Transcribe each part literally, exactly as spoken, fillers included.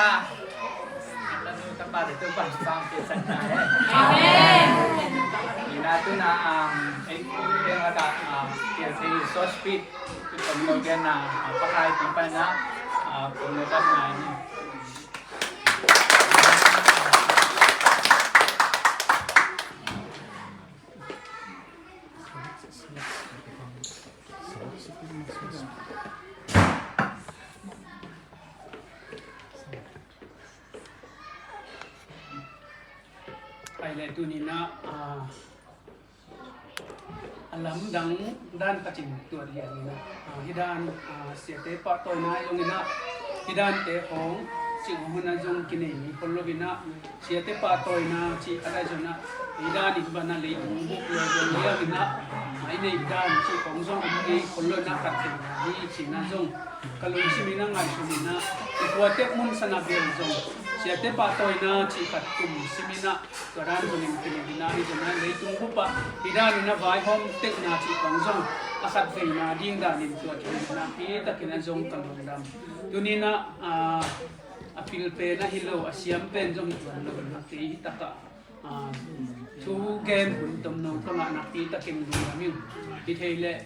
Tanu tapa te Topa thupha hong piaksak ta hen. Amen. Ina tuna, um, ei, ei, ei, um, K L K Short Speech, tu tong lo gen na, uh, pakai tong pai na, uh, tong lo kat na ni. Ai le tuni na, ah, a lamdang dan khat in tuat lian ina, ah, hi dan, ah, siate pahtawina ahi zong ina, hi dante khong sing hun a zong kinei mi khol lo ina, siate pahtawina cih a lai zong ina, hi dan in bana leitung bup lo zong lian ina, ah, i nei dan cih khong zong om kei khol lo ina, khat kei na hi cih na zong ka lungsim ina ngaihsun ina, i kuate mun sana bel zong siate pahtawina cih khat tum sim ina, tua dan zong in kinei ina, hi zong ina leitung bup ah hi dan ina vaihawm tekna cih khong zong a khat veina ding dan in tua kinei ina, hi takin a zong ka lungdam. Tuni ina, ah, a pil pen a hi lo, a siam pen zong tuan lo ina, kei hi takah, ah, thu gen hun tomno ka ngah nakpi takin lungdam ing. Hi thei leh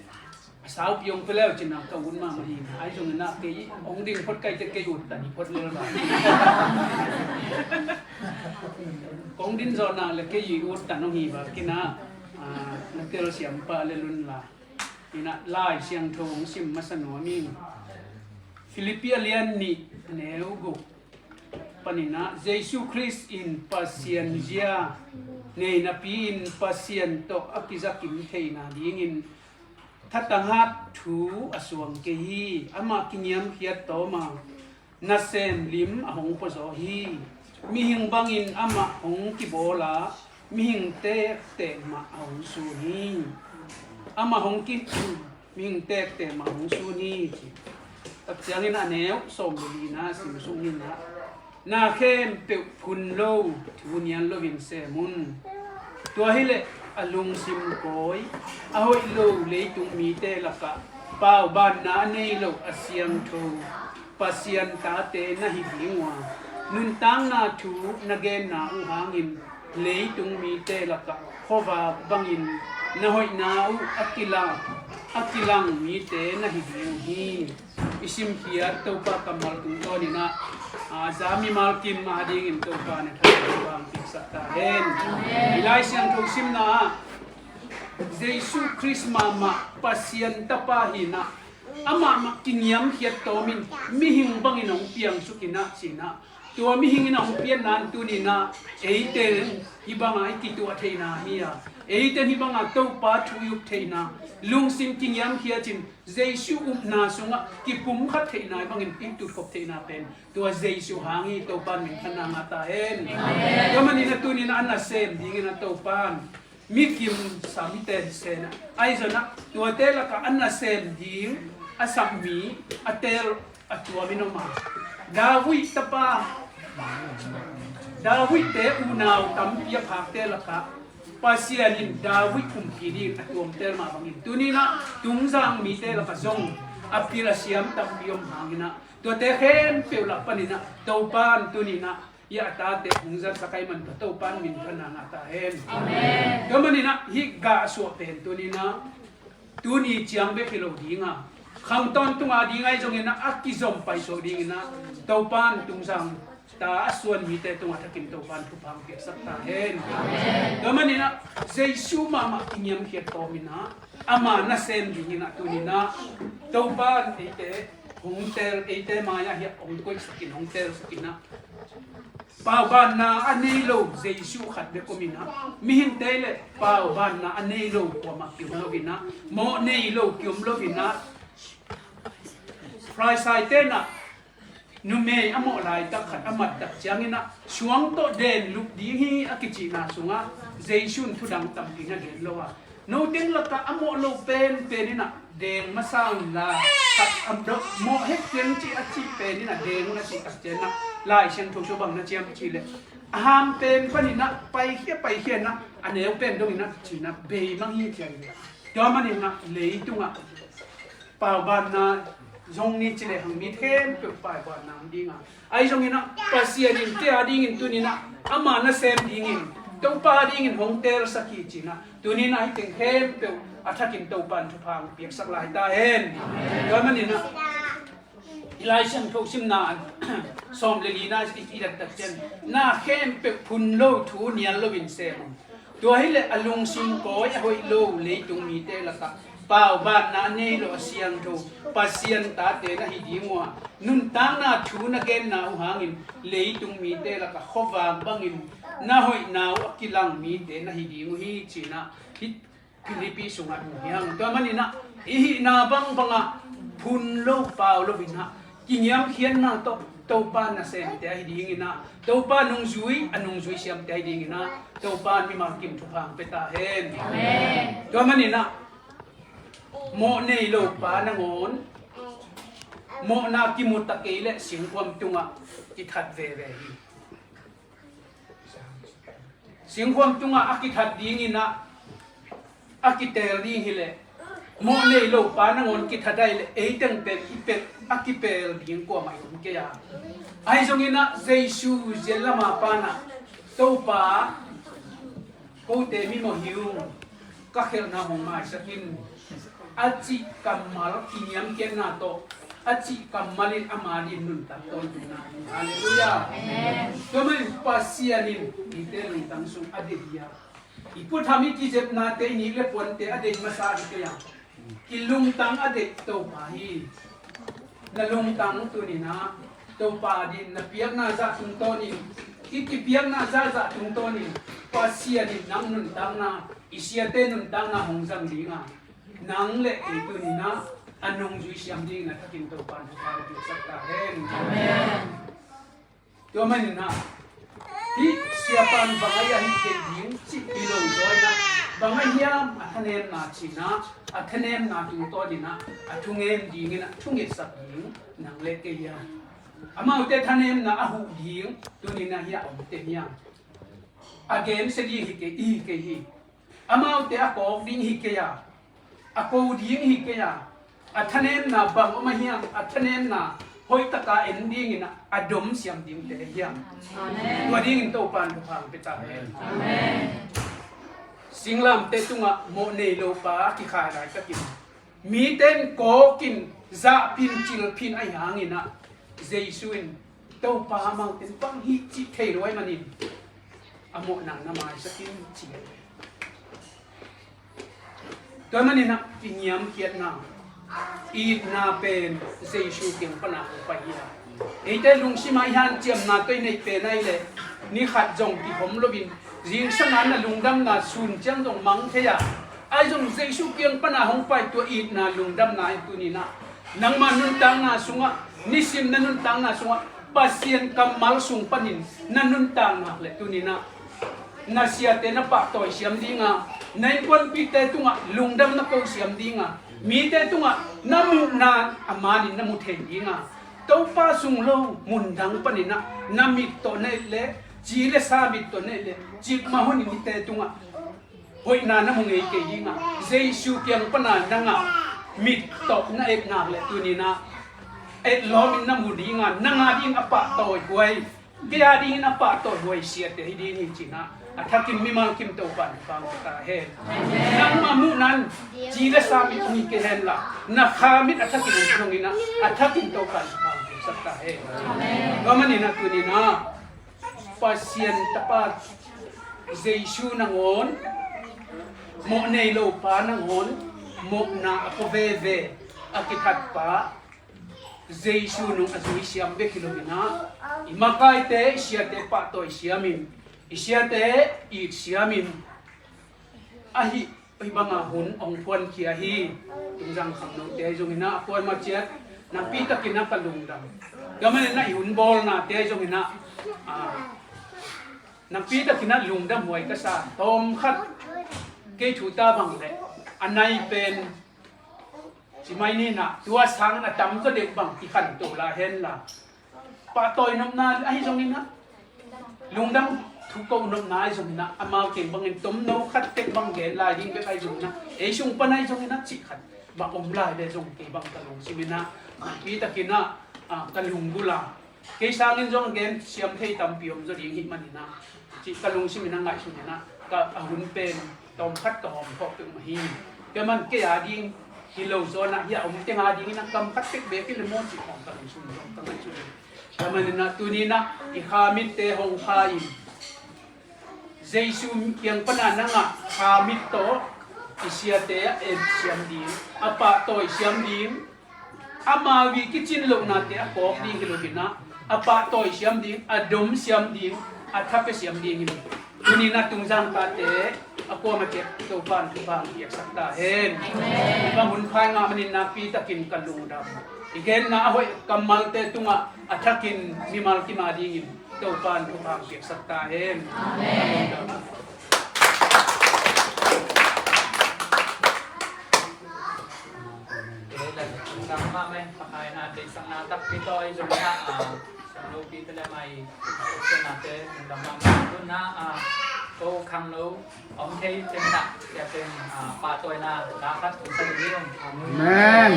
a saupi hong pia leu cin a ka ut mahmah hi. Ahi zongin ah kei hong ding phot kai teh kei ut tan hi phot lel va. Kong din zawh nak leh kei ut tan hong hi va. Kei na, ah, na telsiam pah lel un la. Ina Lai Siangtho hong sim masa nuam ing. Philippi a lian nih, a neu guk panin ah, Jesu Khrist in Pasian zia nei napi-in Pasian tawh a kizakim theihna dingin thatanghat thu a suang kei hi. Amah kingiamkhiat tawm a, nasem lim a hong puazaw hi. Mihing bangin amah hong kibawl a, mihing tektek mah a hong sun hi. Amah hong ki, mihing tektek mah a hong sun hi, ci. Tak ciangin a neu sawm le lina simsuk ni ina, na khempeuh phun lo, thu nial loin sem un. Tua hi leh a lungsim kawi, a hoih lo leitung mite lakah paubanna a nei lo a siangtho Pasian tate na hi ding uh a, nuntakna thu na genna uh hangin leitung mite lakah khuavak bangin na hoihna uh a kilang, a kilang mite na hi ding uh hi. I simkhiat Topa kammal tungtawnin ah, a za mimal kim a dingin Topa na tha vang kiksak ta hen. I Lai Siangtho simna ah Jesu Khrist mahmah Pasian Tapa hi ina, amah mah kingiamkhiat tawmin mihing bangin hong piangsuk ina, ci ina, tua mihing in a hong pianna in tuni ina eite hih banga i kituah theihna hi a, eite hih banga Topa thu i up theihna, lungsim kingiamkhiat in Jesu upna sungah kipumkhat theihna bangin i tutkhop theihna pen tua Jesu hang hi. Topa in minthanna ngah ta hen. Amen. Tua manin ah tuni ina a nasem dingin ah Topa in mi kim sam hi ten sen a, ahi zong ina tuate lakah a nasem ding a sam mi a teel a tuam in om a. David tapa, David te unau tampi a phakte lakah Pasian in David kumpi dingin a tuam teel mah bangin tuni ina tungzang mite lakah zong a pil a siam tampi om hang ina, tuate khempeuh lak panin ah Topa in tuni ina hih a tate hong zatsak ahih man tua Topa in minthanna ngah ta hen. Amen. Tua manin ah hih gah suah pen tuni ina tuni ciang bek hi lo ding a, khang tawntung a ding ahi zongin ah a kizom paisuak dingin ah Topa in tungzang ta a suan mite tungah thakin Topa in thupha hong piaksak ta hen. Amen. Tua manin ah Jesu mahmah kingiamkhiat tawm ina, ama nasem dingin ah tuni ina Topa in eite hong teel, eite mai-ah hih hong koihsak in, hong teelsak ina, paubanna a nei lo Jesu khat bek om ina, mihingte leh paubanna a nei lo kuamah kiom lo ina, mawh nei lo kiom lo ina, Pharisai te ina numei a mawh laitak khat a mat tak ciangin ah suang tawh deng lup ding hi a kicihna sungah Jesu in thudang tampi na gen lo a, note lakah a mawh lo penpen in ah deng masa un la, khat a mawh het keng cih a cih pen in ah deng un a cih tak ciangin ah Lai Siangtho sung bang na ci hiam cih leh, a ham pen panin ah paikhia paikhia in ah a neu pen dongin ah ci-in ah beimang hi ci hi. Tua manin ah leitungah paubanna zong ni ci lehang mi khempeuh paibuatna om ding a, ahi zongin ah Pasian in kei a dingin tuni-in ah ama nasem dingin Topa dingin hong teelsak hi ci-in ah tuni-in ah hih teng khempeuh a thakin Topa in thupha hong piaksak lai ta hen. Tua manin ah i Lai Siangtho simna sawm le lina i, i dat tak ciang, na khempeuh phun lo thu nial loin sem un. Tua hileh a lungsim kawi a hoih lo leitung mite lakah paubanna a nei lo a siangtho Pasian tate na hi ding uh a, nuntakna thu na genna uh hangin leitung mite lakah khuavak bangin na hoihna uh a kilang mite na hi ding uh hi ci-in ah hih Philippi sungah hong hiang. Tua manin ah i hihna bangbangah phun lo pau loin ah kiniamkhiatna tawh Topa nasemte ahi dingin ah Topa nungzui, a nungzui siamte ahi dingin ah Topa in mimal kim thupha hong pia ta hen. Amen. Tua manin ah mawh nei lo pa nangawn mawhna kimu ta kei leh singkhuam tungah kithat veve hi. Singkhuam tungah a kithat dingin ah a kiteel ding hileh mawh nei lo pa nangawn kithat ahih leh ei teng pen i pel a kipel ding kuamah om kei a. Ahi zongin ah Jesu zial lama pan ah Topa, kote mimawh hi ung, ka khelhna hong maisak in, a cih kammal kiniamkhiatna tawh a cih kammal in ama din nuntak tawntungna hi. Halleluiah. Amen. Tua manin Pasian in mite lungtang sung a deih hi a, i put ham i kizepnate i nik le puante a deih masa hi kei a, i lungtang a deih Topa hi. Na lungtang tuni-in ah Topa din na piakna zah tungtawnin, i kipiakna zahzah tungtawnin Pasian in nang nuntakna, i siate nuntakna hong zang ding a, nang le kei tuni-in ah a nungzui siam dingin a thakin Topa in thupha hong piaksak ta hen. Amen. Tua manin ah hih siapa in bang ahi a hih theih ding cih hi lo zaw in ah, bang ahi hiam a thanemna ci-in ah, a thanemna tungtawnin ah a thungen dingin ah thungetsak ding nang le kei hi a, amaute thanemna a huh ding tuni-in ah hi a, omte hi a, a gensia ding hi kei, i hi kei hi. Amaute a kawk ding hi kei a, a ko ding hi kei a, a thanemna bang om a hiam, a thanemna hoih taka en dingin a, a dom siam dingte hiam? Amen. Tua dingin Topa in thupha hong pia ta hen. Amen. Singlamteh tungah mawh nei lo pa a kikhai laitakin mite in kawkin zahphin cilphin ahih hangin ah Jesu in Topa amaute in bang hih cih thei lo ahih manin a mawhna na maisak in ci. Tua manin ah i niamkhiatna, i itna pen Jesu kiang pana hong pai hi a. Eite lungsim ah i hanciamna tawh i neih pen ahih leh ni khat zong kikhom loin zingsang a na lungdamna sun ciang zong mang thei a, ahi zong Jesu kiang pana hong pai tua itna lungdamna in tuni-in ah nangma nuntakna sungah, nisim na nuntakna sungah Pasian kammal sung panin na nuntak nak leh tuni-in ah na siate na pahtawi siam ding a, na innkuanpihte tungah lungdam na ko siam ding a, mite tungah na muhna a manin na mu thei ding a, Topa sung lo mundang panin ah na mit tawh na et leh, ci le sa mit tawh na et leh, cikmah hunin hihte tungah hoihna na mu ngei kei ding a, Jesu kiang pana nang a mit tawh na et nak leh tuni-in ah etlawmin na mu ding a, nang a dingin a pahtawihuai, kei a dingin a pahtawihuai siate hi ding hi ci-in ah a thakin mimal kim Topa in thupha hong pia ta hen. Nangma muhna in ci le sa mit hong hi kei hen la, na kha mit a thakin hong zongin ah a thakin Topa in thupha hong piaksak ta hen. Tua manin ah tuni-in ah Pasian Tapa Jesu nangawn, mawh nei lo pa nangawn, mawhna a pua veve a kithat pa, Jesu nung a zui siam bek hi loin ah, i makaite, i siate pahtawi siamin, i siate it siamin, ahi, ahi banga hun hong phuankhia hi. Tungzang khangnote ahi zongin ah, a pawi ma ciat nampi takin ah ka lungdam. Tua manin ah i hun bawlnate ahi zongin ah, ah, nampi takin ah lungdam huai ka sa. Tawm khat kei thu ta bang leh a nai pen ci mai ni in ah, tua sangin a tamzaw deuh bang kikhanto lai hen la, pahtawi nopna ahi zongin ah, lungdam thu ko nopna ahi zongin ah, amau teng bangin tomno khat tek bang gen lai ding bek ahi zongin ah, ei sung pan ahi zongin ah cih khat bang om lai leh zong kei bang ka lungsim in ah Hih takin ah, ah, ka lunggulh a, kei sangin zong gen siam thei tampi om zaw ding hih manin ah, cih ka lungsim in ah ngaihsun in ah, ka a hun pen tawm khat ka hawm khawh peuhmah hi. Kei man kei a ding hi lo zaw in ah, hih a om teng a dingin ah kam khat pek bek hi le maw cih khawng ka lungsim zong ka ngaihsun hi. Tua manin ah tuni in ah i kha mitte hong pha in, Jesu kiang pan a na ngah kha mit tawh i siate a et siam ding, a pahtawi siam ding, ama vih kicin lohnate a kawk ding hi lo in ah, a pahtawi siam ding, a dom siam ding, a thapia siam ding hi lo. Tuni in ah Tungzang tate a kuamah ciat Topa'n thupha hong piaksak ta hen. Amen. Bang hun pha i ngah manin nakpi takin ka lungdam. I genna a hoih kammalte tungah a thakin mimal kim a dingin Topa'n thupha hong piaksak ta hen. Amen. Lungdam mahmah, Pakai na deihsakna takpi tawh i zong na, ah, siamlo pi te le mai, siamnate lungdam mahmah. Tun na, ah, ko khangno om thei teng na, sia teng, ah, pahtawina la khat hong sa ding hi ung. Amen.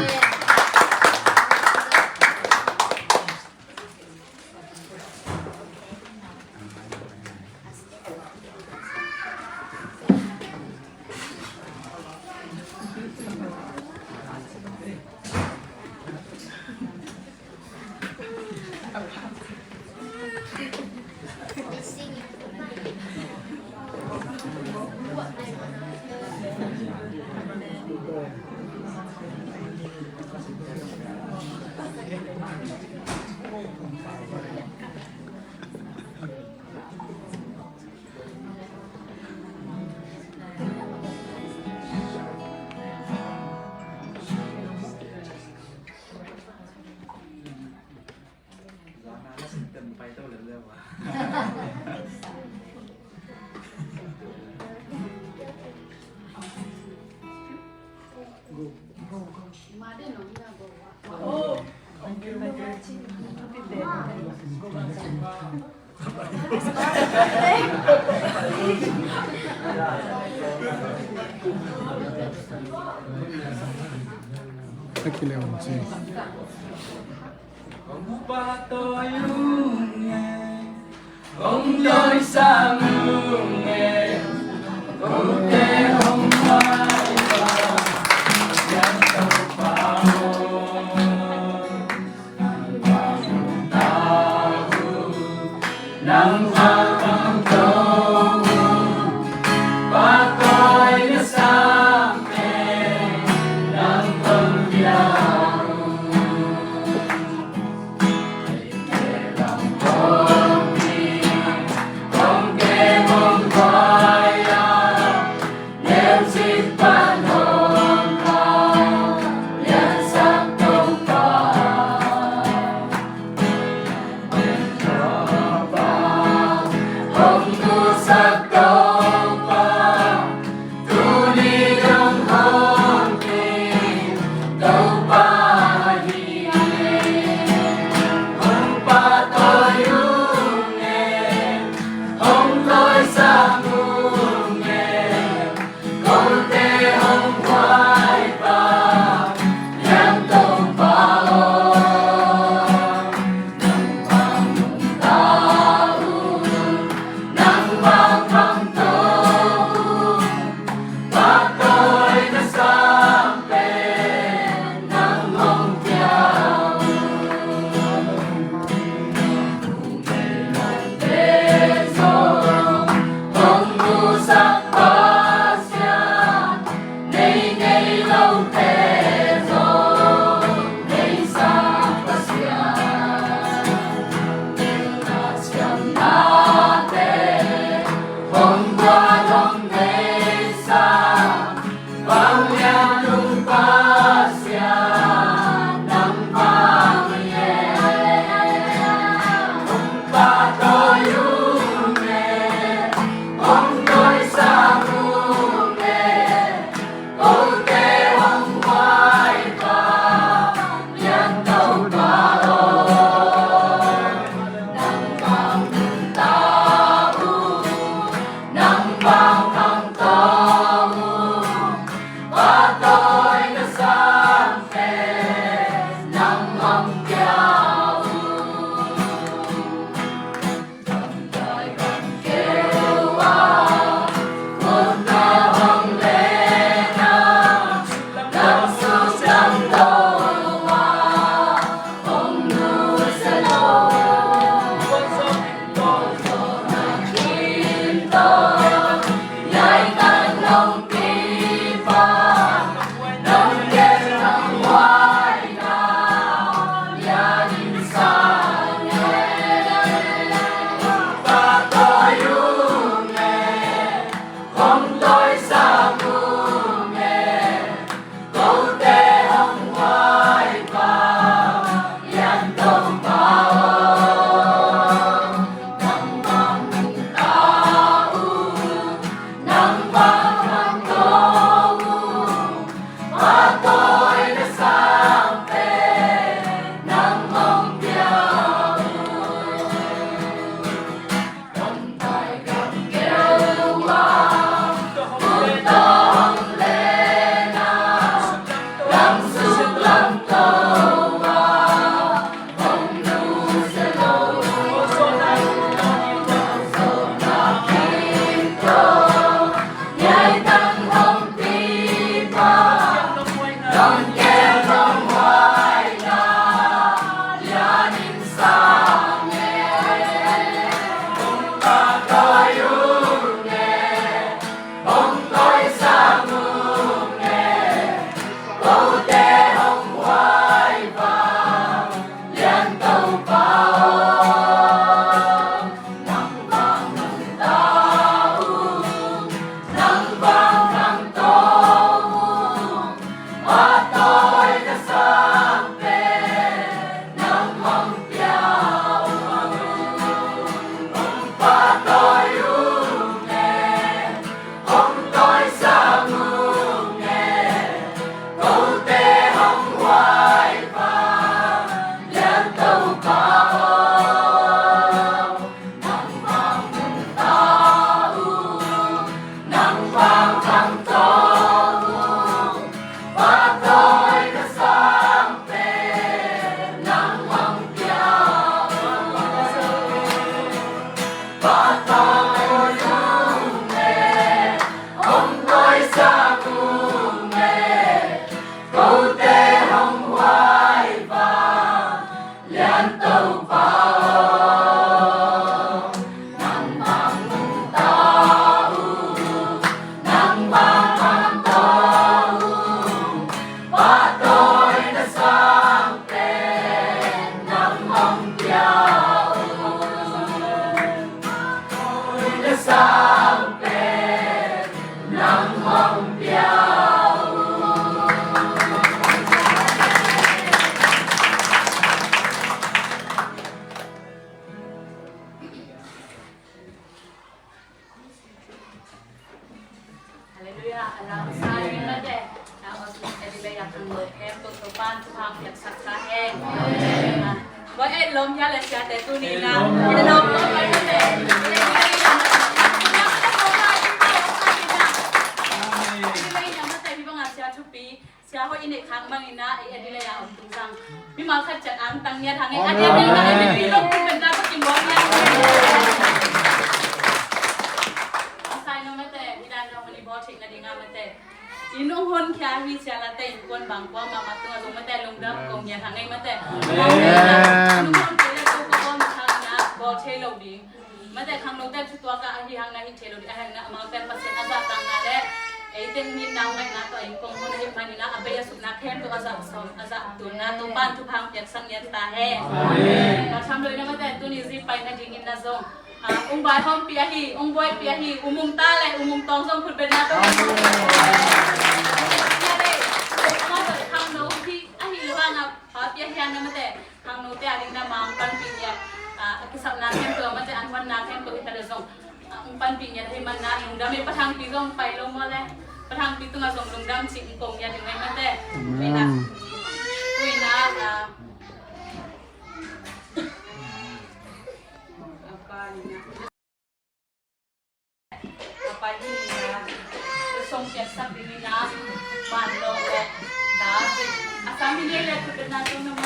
Hong pahtawi ung e, hong dawisang ung e, kote hong maipha, Siangtho Pa aw. Nang bang hong ta ung, nang bang hong tho ung, pahtawi na sang pen nang hong pia ung. Halleluiah. A lamsai mate. Nang a sung a di le yak ang lo hem to to pan to hang yak sak sa he. Amen. Wa e lom ya le sia te tu ni na. E lom lom pai mate. Amen. Sia hoih i neih khak mang in ah, i a di le a om tung sang. Mimal khat ciat ang tang ngiat hang e, a di a di na, a di a di lom tung ben na, ka kim bawm ngiat. Sai no mate, i dan no honi bawl theih na ding a mate. I nung hon khia hi sia la te, in kuan bang kua ma ma tung a zong mate, lungdam kong ngiat hang e mate. Amen. Nung hon khia le ko ko bawm thang na, bawl thei lo ding. Mate khangnote thutuak ah ahi hang na hi thei lo ding, ahi hang na amaute Pasian a zah tangna le eite nginna ngaihna tawh ei kong hun ahi manin ah a bei a sukna khempeuh a zah sawm a zah tunna Topa'n thupha hong piaksak ngiat ta hen. Amen. Ka tham lo in ah mate tuni zi pai nadingin na zong, ah, ung bai hawmpi ahi, ung buaipi ahi, u mung ta le u mung tawng zong khut betna tawh. Amen. Khangno hi ahi lo hang ah, pa pia hian na mate. Khangnote a ding na ma hong panpih ngiat, ah, a kisapna khempeuh a mate, an huatna khempeuh hi ta le zong, ah, hong panpih ngiat ahih man na lungdam e. Pa Thangpi zong pai lo maw le, Pa Thangpi tungah zong lungdam cih hong ko ngiat ding e mate. Amen. Ui na, ah, a pa ni na. A pai hi ni na, song piaksak ding hi na, man lo le, David. A sam hi ni le, tu na tu na mo.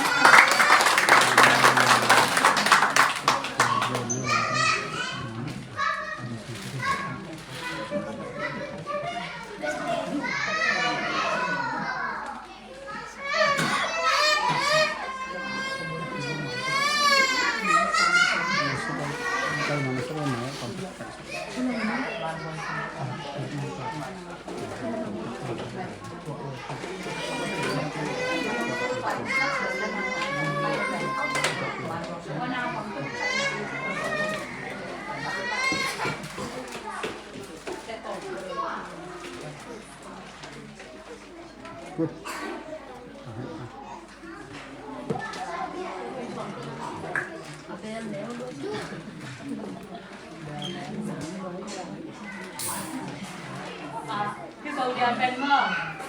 Hi Zodia pen maw,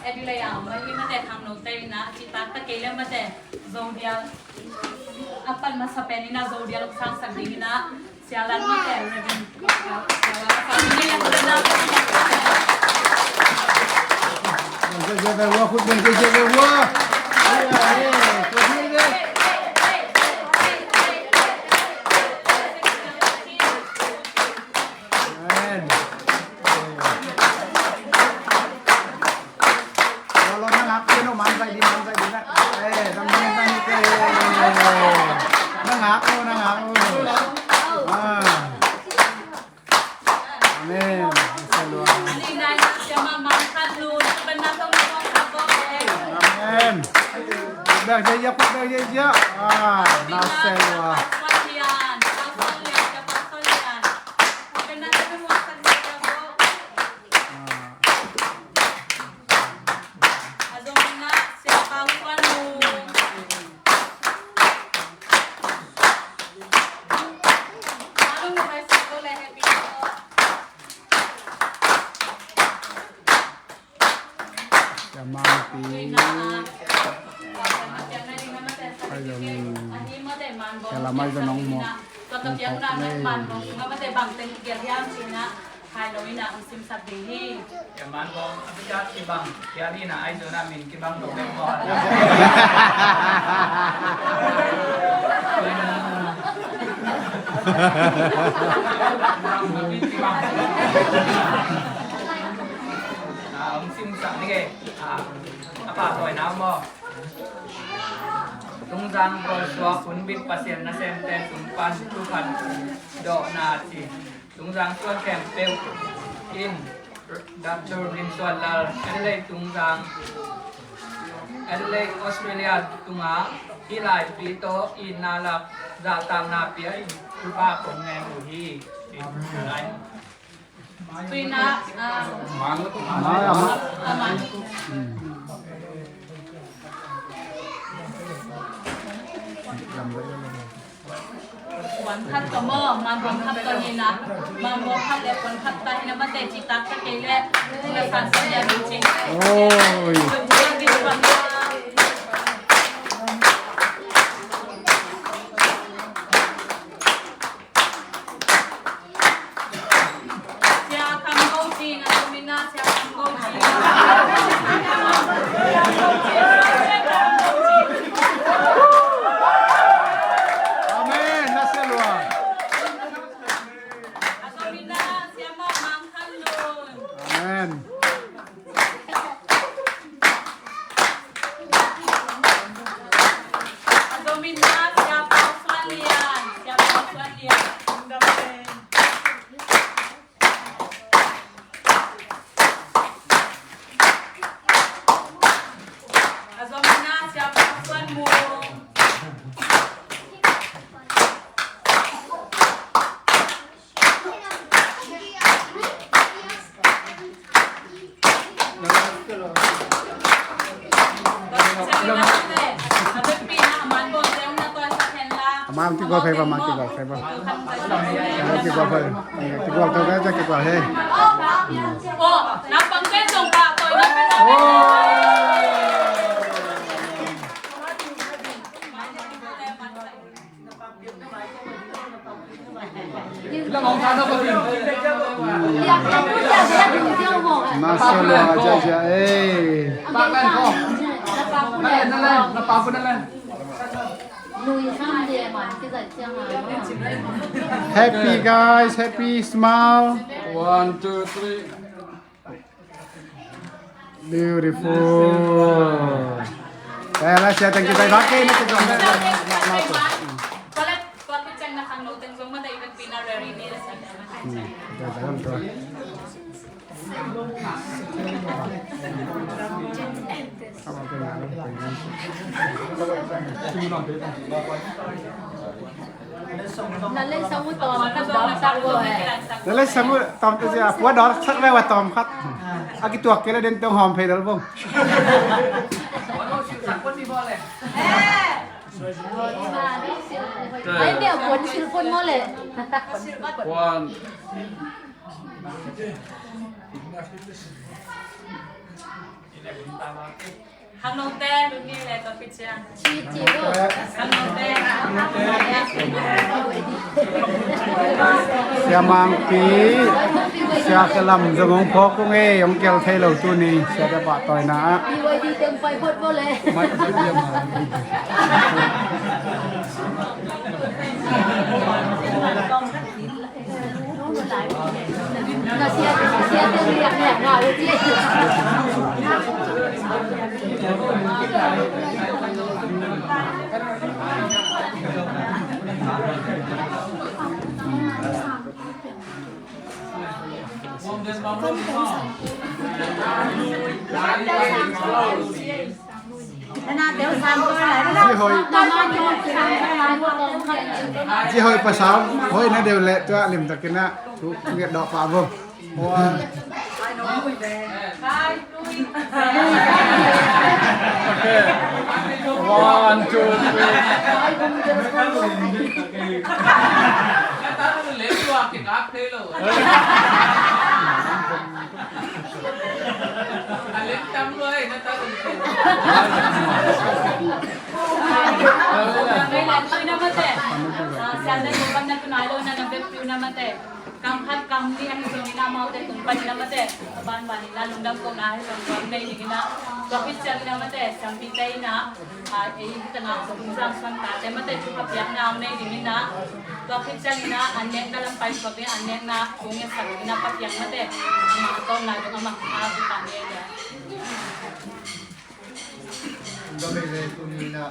Adelaide ah om ahi mate, khangnote in ah, a cihtak ta kei le mate, Zodia a pan masa pen in ah, Zodia lok sangsak ding in ah, Sia Lan mate, Reverend. Amen. Lo, lo, nang hak kei no, man sai din, man sai din na. Eh, tang din, tang din, eh. Nang hak no, nang hak no. Ah. Amen. Praise the Lord. Amen. Put back there, yeah, put back there, yeah. Ah, praise the Lord. Ah. Sia Mangpi. Sia Mangpi. Sia Lamai Vanong mo. Tua ka piang na nang man bawng sungah mate bang teng kial hiam cih na hai lo in ah hong simsak ding hi. Ka man bawng a biak kibang kial in ah ai zong ah min kibang lo bek maw. Ah, hong simsak ni kei. Ah, a pa tawi nau maw. Tungzang gualsuak hunbit Pasian nasemte tung pan thupha dawhna ci. Tungzang suan khempeuh in Doctor Lim Suan Lal, Adelaide Tungzang, Adelaide, Australia tungah hih laipi tawh itna lak zahtakna pia in thupha kong ngen uh hi. Tuina, ah, Mai, amah. Ah, mai. Puan khat ka maw, man puan khat ka nina, man puan khat le puan khat ta hina mate, ci tak ka kei le, na san san ya mi ci. Oi. Amen. Amen. Amah kigual phei bang, amah kigual phei bang. Amah kigual phei. Kigual tau ka, kigual he. Oh. Masa lua jaja, eh. Happy, guys, happy, smile. One, two, three. Beautiful. Eh, let's say thank you very much. Hmm, Lalai sang uh tawm te sia, pua dawr sak le wa tawm khat. A kituak kei le den tong hawm phei dal bong. Ai, mia pon sil pon mo le. One. Khangnote, lungni le topi ciang. Khangnote. Sia Mangpi, Sia Khe Lam zong hong phawk ung e, hong kel thei lo tuni, Sia Dapa tawina ah. Ci hoih pasal hoih na deuh leh tua limtakin ah thu nget dawh pah vo. One, two, three. Kam khat kam nih ahi zongin amaute tung panin amate, a banbanin a lungdam kohna ahi zong tua nei dingin ah, tua khit ciangin amate, siampite in ah, a, ei hi tangah Tungzang suan tate mate thupha piakna nei dingin ah, tua khit ciangin ah an nekna lam pai suak ding, an nekna kong ngetsak dingin ah Pasian mate, amah a tawpna dong amah a thupha nei ding. Tuni in ah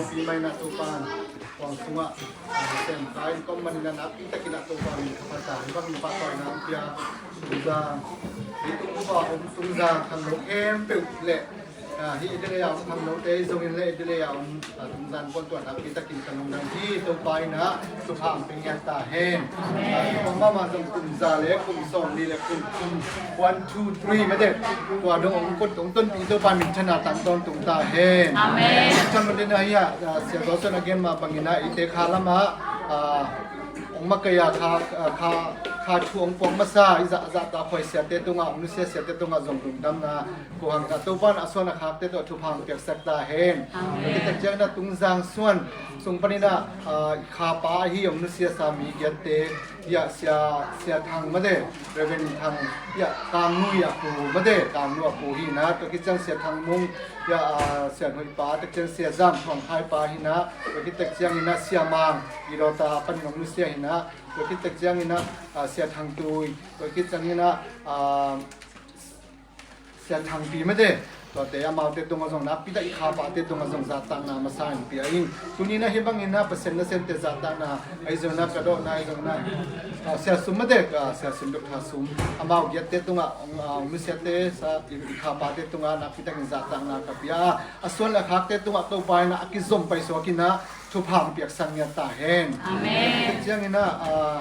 lopi mah in ah Topa'n huang sungah, ah, sem ka in kong man in ah nakpi takin ah Topa'n min thupha ta, hih bangin pahtawina hong pia Tungzang, hih tung bup a om Tungzang khangno khempeuh le, ah, hih Adelaide a om khangnote zong in le Adelaide a om, ah, Tungzang kuan tuan nakpi takin ka lungdam hi. Topa in ah thupha hong pia ngiat ta hen. Ah, tua mahmah zong kum za le kum sawmli le kum thum, one, two, three mah teh, tua dong hong kut hong tonpih Topa minthanna tang tawntung ta hen. Amen. Chan mah teh ah, ah, Sia Zawsuan a gen mah bangin ah eite kha lamah, ah, hong makaih a kha, ah, kha, kha thu hong puak masa i zah, zahtak huai siate tungah, hong nusia siate tungah zong lungdamna ko hang ka, Topa'n a suan a khakte tawh thupha hong piaksak ta hen. Amen. Tua khit tak ciangin ah Tungzang suan sung panin ah, ah, i kha pa ahi hong nusiasa mi giatte, hiah Sia, Sia Thang mah teh, Reverend Thang, hiah Kangnu a pu mah teh, Kangnu a pu hi in ah, tua khit ciang Sia Thang Mung, hiah, ah, Sia Hoih pa, tak ciang Sia Zam Thuang Khai pa hi in ah, tua khit tak ciangin ah Sia Mang, i dawta panin hong nusia hi in ah, tua khit tak ciangin ah, ah, Sia Thang Tui, tua khit ciangin ah, ah, Sia Thangpi mah teh, tuate amaute tungah zong nakpi tak i kha pate tungah zong zahtakna masa in pia in. Tuni in ah hih bangin ah Pasian nasemte zahtakna ahi zongin ah, ka dawhna ahi zongin ah, ah, Sia Sum mah teh, ah, Sia Sum Dr. Sum, amau giatte tungah, ah, hong nusiate sa i, i kha pate tungah nakpi takin zahtakna ka pia a, a suan le a khakte tungah Topa in ah a kizom paisuak in ah thupha hong piaksak ngiat ta hen. Amen. Tua ciangin ah, ah,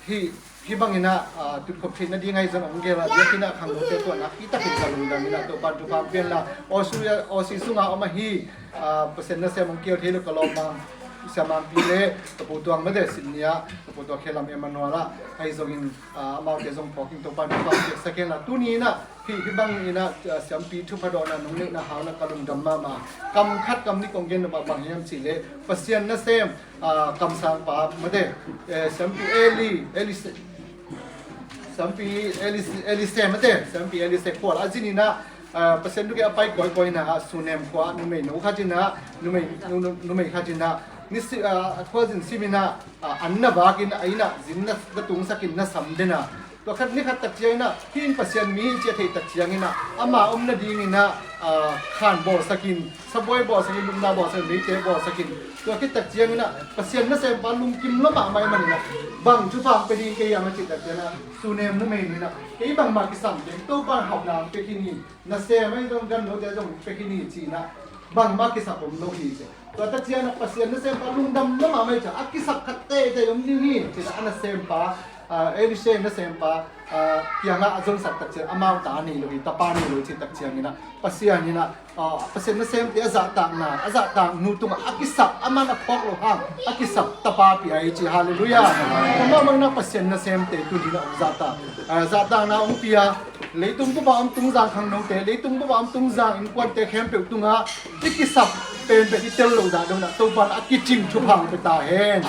hih, hih bangin ah, ah, tutkhop theih nading ahi zong hong gel a, biakinn ah khangnote tua nakpi takin ka lungdam in ah Topa'n thupha hong pia hen la. Aussie, Aussie sungah om ahi, ah, Pasian nasem hong kihel thei lo ka lawm Mang, Sia Mangpi le ka pu Tuang mah teh, Sydney ah ka pu Tuang Khe Lam Emmanuel ah, ahi zongin, ah, amaute zong phawk in Topa'n thupha hong piaksak hen la. Tuni in ah hih, hih bangin ah, ah, siampi thupha dawhna nong neihna hangin ah ka lungdam mahmah. Kam khat kam nih kong gen nop ah bang hiam cih leh Pasian nasem, ah, kamsangpa mah teh, eh, siampi Eli, Eli Se-, siampi Eli, Eli Sem mah teh, siampi Eli Sem khua ah a zin in ah, ah, Pasian thugeh a pai kawikawi in ah, Sunem khua ah numeinu khat in ah, numei, nu-, nu-, numei khat in ah, ni si-, ah, a khuazin sim in ah, ah, an na vak in ah, a inn ah zin na, na tungsak in na sam den a, tua khat ni khat tak ciangin ah, hih in Pasian mi hi ci a theih tak ciangin ah, ama om nadingin ah, ah, khan bawlsak in, sabuai bawlsak in, lupna bawlsak in, meite bawlsak in, tua khit tak ciangin ah Pasian nasempa lungkim lua mahmah ahih manin ah, bang thupha hong pia ding ka hiam a cih tak ciangin ah, Sunem numeinu in ah, kei bangmah kisam keng, Topa'n hauhna hong pia khin hi, nasem ahi zong ganlote zong pia khin hi ci in ah, bangmah kisap om lo hi ci. Tua tak ciangin ah Pasian nasempa lungdam lua mahmah hi ci a, a kisap khat teitei om ding hi ci a, a nasempa, ah, Elisha nasempa, ah, kiangah a zongsak tak ciang amau ta nei lo hi, tapa nei lo hi cih tak ciangin ah Pasian in ah, ah, Pasian nasemte a zahtakna, a zahtak nu tungah a kisap, aman a phawk loh hang a kisap tapa pia hi ci. Halleluiah. Tua mah bangin ah Pasian nasemte tuni in ah hong zahtak, ah, zahtakna hong pia, leitung bup a om Tungzang khangnote, leitung bup a om Tungzang innkuante khempeuh tungah i kisap penpen i tel loh zah dong in ah Topa'n a kicing thupha hong pia ta hen.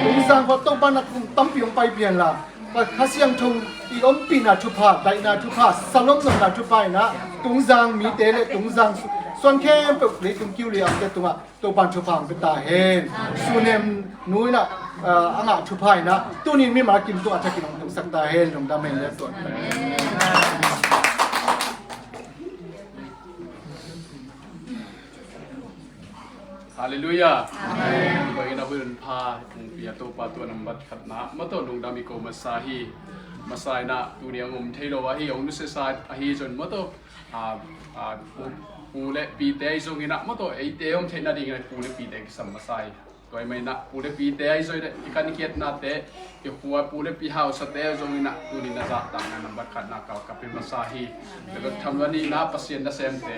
Tungzang khua Topa'n a kum tampi hong paipih hen la, Kha Siangtho i ompihna thupha, daihna thupha, salom lawhna thupha in ah Tungzang mite le Tungzang su-, suan khempeuh, leitung kiu le amte tungah Topa'n thupha hong pia ta hen. Sunem nu in ah, ah, a ngah thupha in ah tuni in mimal kim tungah a thakin hong tungsak ta hen. Lungdam hen le tuan. Halleluiah. Amen. Tua in ah hun pha hong pia Topa tua nambat khatna mah tawh lungdam i ko masa hi. Masa in ah tuni a om thei lo ahi, hong nusiasa ahi zong mah tawh, ah, ah, pu, pu le pite ahi zongin ah mah tawh eite om theih nadingin ah pu le pite kisam masa hi. Tua ahih manin ah pu le pite ahi zongin ah i kankhiatnate, i khua pu le pi hausate ahi zongin ah tuni in ah zahtakna nambat khatna ka, ka pia masa hi. Tua bek tham lo a nihna Pasian nasemte,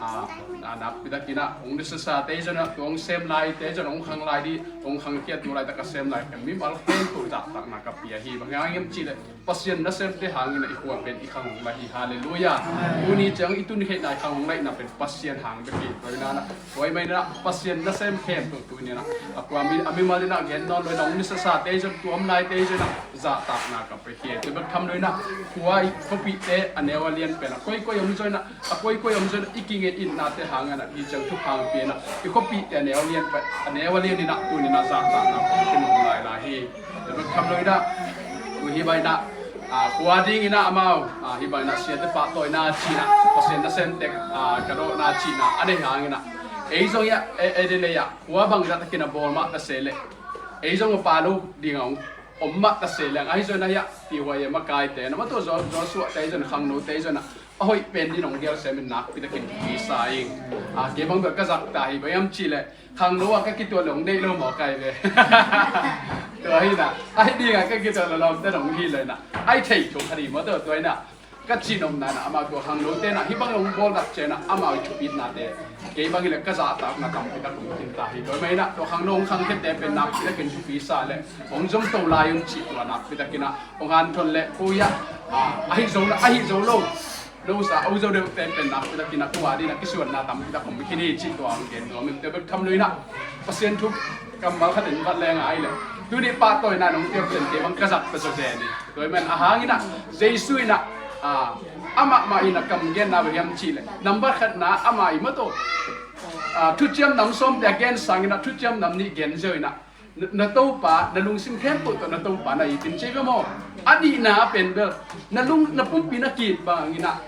ah, ah, nakpi takin ah hong nusiasate ahi zongin ah, tua hong sem laite ahi zongin ah, hong khang lai ding, hong khangkhiat tu laitak a sem lai, mimal khempeuh zahtakna ka pia hi. Bang hang hiam cih leh Pasian nasemte hangin ah i khua pen i khang hong lai hi. Halleluiah. Tuni ciang i tun theihna, i khang hong laihna pen Pasian hang bek hi. Tua in ah, tua ahih manin ah Pasian nasem khempeuh tuni in ah A kua mi, a mimal in ah gen nawn lo in ah, hong nisa sa te zong, tuam lai te zong in ah zahtakna ka pia hi. Tua bek tham lo in ah, khua i khuapihte a neu a lian pen ah, koikoi om zong in ah, a koikoi om zong in ah, i kingen itnate hang in ah, i ciang thupha hong pia in ah, i khuapihte a neu a lian pen, a neu a lian in ah, tuni in ah zahtakna ka pia khin lai lai hi. Tua bek tham lo in ah, tu hi bang in ah, a, khua ding in ah amau, a, hi bang in ah siate pahtawina cihna, Pasian nasem tek, a, ka dawhna cihna a nei hang in ah, ei zong i ah, e, e, de lei ah, khua bangzah takin a bawl mah ta se leh, ei zong a pa lo ding a hong om mah ta se leng, ahi zong in ah hi ah, pi huai e, makaite na, mah tawh Zo-, Joshua te zong, khangno te zong ah, a hoih pen ding hong gelsem in nakpi takin thupi sa ing. A, kei bang bel ka zak ta hi, bang hiam cih leh, khangno ah ka kituat leh hong deih lo maw kai ve. Tua hi in ah, ahi ding ah ka kituat leh lawmte hong hi lo in ah, ahi thei thuk a ding maw, tua, tua hi in ah, ka cihnopna in ah, amau tua khangnote in ah, hih bang hong bawl tak ciang in ah, amau i thupitnate, kei bang hi leh ka zahtakna tampi tak hong khin ta hi. Tua hi mah in ah, tua khangno hong khangkhiate pen nakpi takin thupi sa leh, hong zom to lai un cih tua nakpi takin ah hong hanthon leh, ko i ah, a, ahi zo, ahi zo lo, lo sa, a, zo deuhte pen nakpi takin ah, tua ding in ah kisuanna tampi tak hong khin hi cih tua hong gen nuam ing. Tua bek tham lo in ah, Pasian thu kammal khat in vat leng a, ahi leh, tuni pahtawina nong piak pen kei bang ka zak ta zaw zen hi. Tua hi mah in ah, a hang in ah, Jesu in ah, a, amah mah in ah kam genna bang hiam cih leh, nambat khatna amah i maw tawh, a, thuciam nam sawmte a gen sang in ah, thuciam nam nih gen ziau in ah, na, na Topa, na lungsim khempeuh tawh na Topa na it in ci ve maw. A nihna pen bel, na lung, na pumpi na ki-it bang in ah,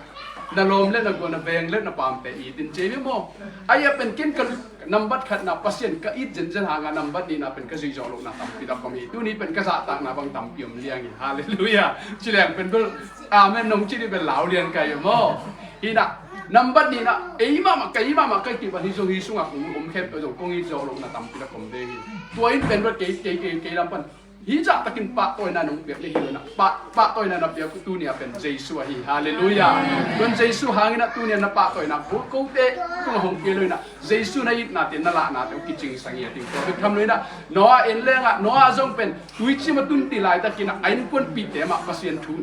na lawm le na gual, na veng le na paamte it in ci ve maw. Ahi a pen ken ka nambat khatna Pasian ka it zenzen hang a, nambat nihna pen ka zuih zawh lohna tampi tak om hi. Tuni pen ka zahtakna bang tampi om liang hi. Halleluiah. Ci leng pen bel, amen nong ci ding bel lau lian kai ve maw. Hi in ah, nambat nih in ah, ei mahmah, kei mahmah, kei kip a hi zong, hih sungah kong om khempeuh zong kong it zawh lohna tampi tak om ding hi. Tua in pen bel kei, kei, kei, kei lam pan, hih zah takin pahtawina nong piak le hi lo in ah, pah, pahtawina na piak uh tuni a pen Jesu ahi. Halleluiah. Tuan Jesu hang in ah tuni a na pahtawina ko, kote tungah hong pia lo in ah, Jesu na itnate, na lahnate uh kicingsang hi a ding. Tua bek tham lo in ah, Noah en leng ah, Noah zong pen tuicim a tun ti laitakin ah, a innkuanpihte mah Pasian thu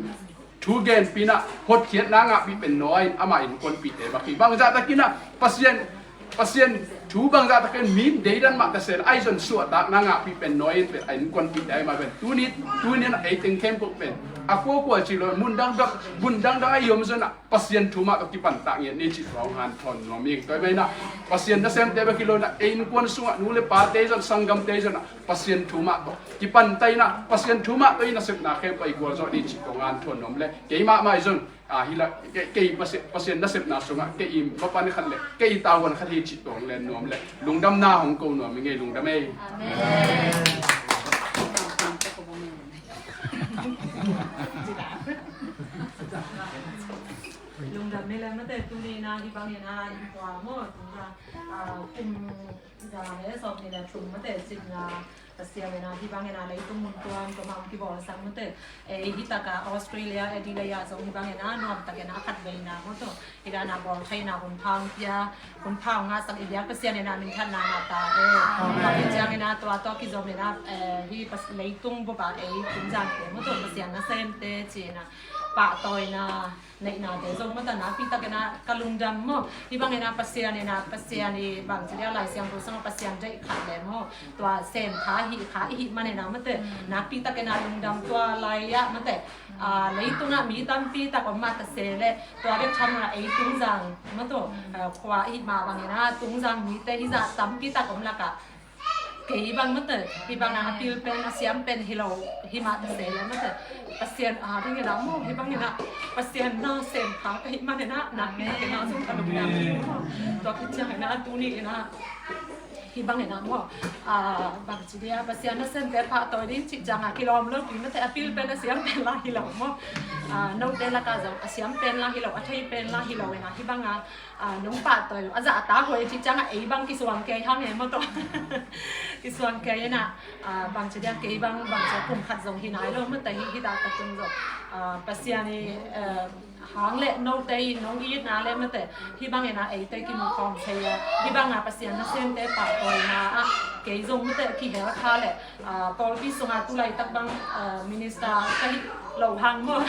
thu genpih in ah, hotkhiatna ngahpih pen Noah in ama innkuanpihte bek hi. Bangzah takin ah, Pasian, Pasian thu bangzah takin mi in deidan mah ta se leh, ahi zong suahtakna ngahpih pen Noah in pen, a innkuanpihte ahi mah pen. Tuni, tuni in ah ei teng khempeuh pen, a kuakua ci lo, mun dangdang, mun dangdang a i om zong ah, Pasian thu mah tawh kipantak ngiat ni cih tua hong hanthawn nuam ing. Tua hi mah in ah, Pasian nasemte bek hi lo in ah, ei innkuan sungah nu le pate zong, sanggamte zong ah, Pasian thu mah tawh kipantak in ah, Pasian thu mah tawh i nasepna khempeuh i gualzawh ni cih tawh hong hanthawn nuam le. Kei mahmah i zong, a, hi la, kei, kei Pasian, Pasian nasepna sungah kei i mapan khat le kei i tavuan khat hi cih tawh hong len nuam le. Lungdamna hong ko nuam ing ei, lungdam ei. Amen. Lungdam ei le, mate, tuni in ah hih bang in ah i kua maw, tuni in ah, a, kum za le sawm nih le thum, mate, cihna Pasian in ah hih bang in ah leitung mun tuam tuam ah hong kibawlsak, mate. Ei hih tak ah Australia, Adelaide ah zong hih bang in ah nuamtak in ah khatveina maw tawh, hih dan ah bawl theihna hun pha hong pia, hun pha hong ngahsak i biak Pasian in ah minthanna ngah ta e. Tua hi ciangin ah tua tawh kizom in ah, eh, hih Pas-, leitung bup ah ei Kum Zan te maw tawh, Pasian nasemte ci in ah pahtawina neihnate zong mate, nakpi takin ah ka lungdam maw. Hih bangin ah Pasian in ah, Pasian i bangci dia, Lai Siangtho sungah Pasian deih khat le maw, tua sem kha, hih kha i hih manin ah mate, nakpi takin ah lungdam. Tua lai ah mate, a, leitungah mi tampi tak om mah ta se leh, tua bek tham lo ah ei Tungzang maw tawh, a, khua i hih mah bangin ah Tungzang mite hih zah tampi tak om lakah kei bang mate, hih bang a pil pen, a siam pen hi lo, hih mah ta se leh mate, Pasian a dingin ah maw, hih bangin ah Pasian nasem kha ka hih manin ah, nakpi takin ah zong ka lungdam hi maw. Tua khit ciangin ah tuni in ah hih bangin ah maw, a, bangci dia, Pasian nasemte pahtawi ding cih ciangah kilawm lopi mate, a pil pen, a siam pen lah hi lo maw. A, note lakah zong a siam pen lah hi lo, a thei pen lah hi lo in ah hih bang a, a, nong pahtawi lo, a zahtak huai cih ciangah ei bang kisuang kei hang e maw tawh. Kisuang kei in ah, a, bangci dia, kei bang, bangci a kum khat zong hi nai lo mate, hih, hih dak tak tung zong, a, Pasian i, a, hang le note i nong itna le mate, hih bangin ah eite kimu khawm thei a, hih bang a Pasian nasemte pahtawina ah kei zong mate kihel kha le, a, pawlpi sungah tu laitak bang, a, minister ka hih lo hang maw.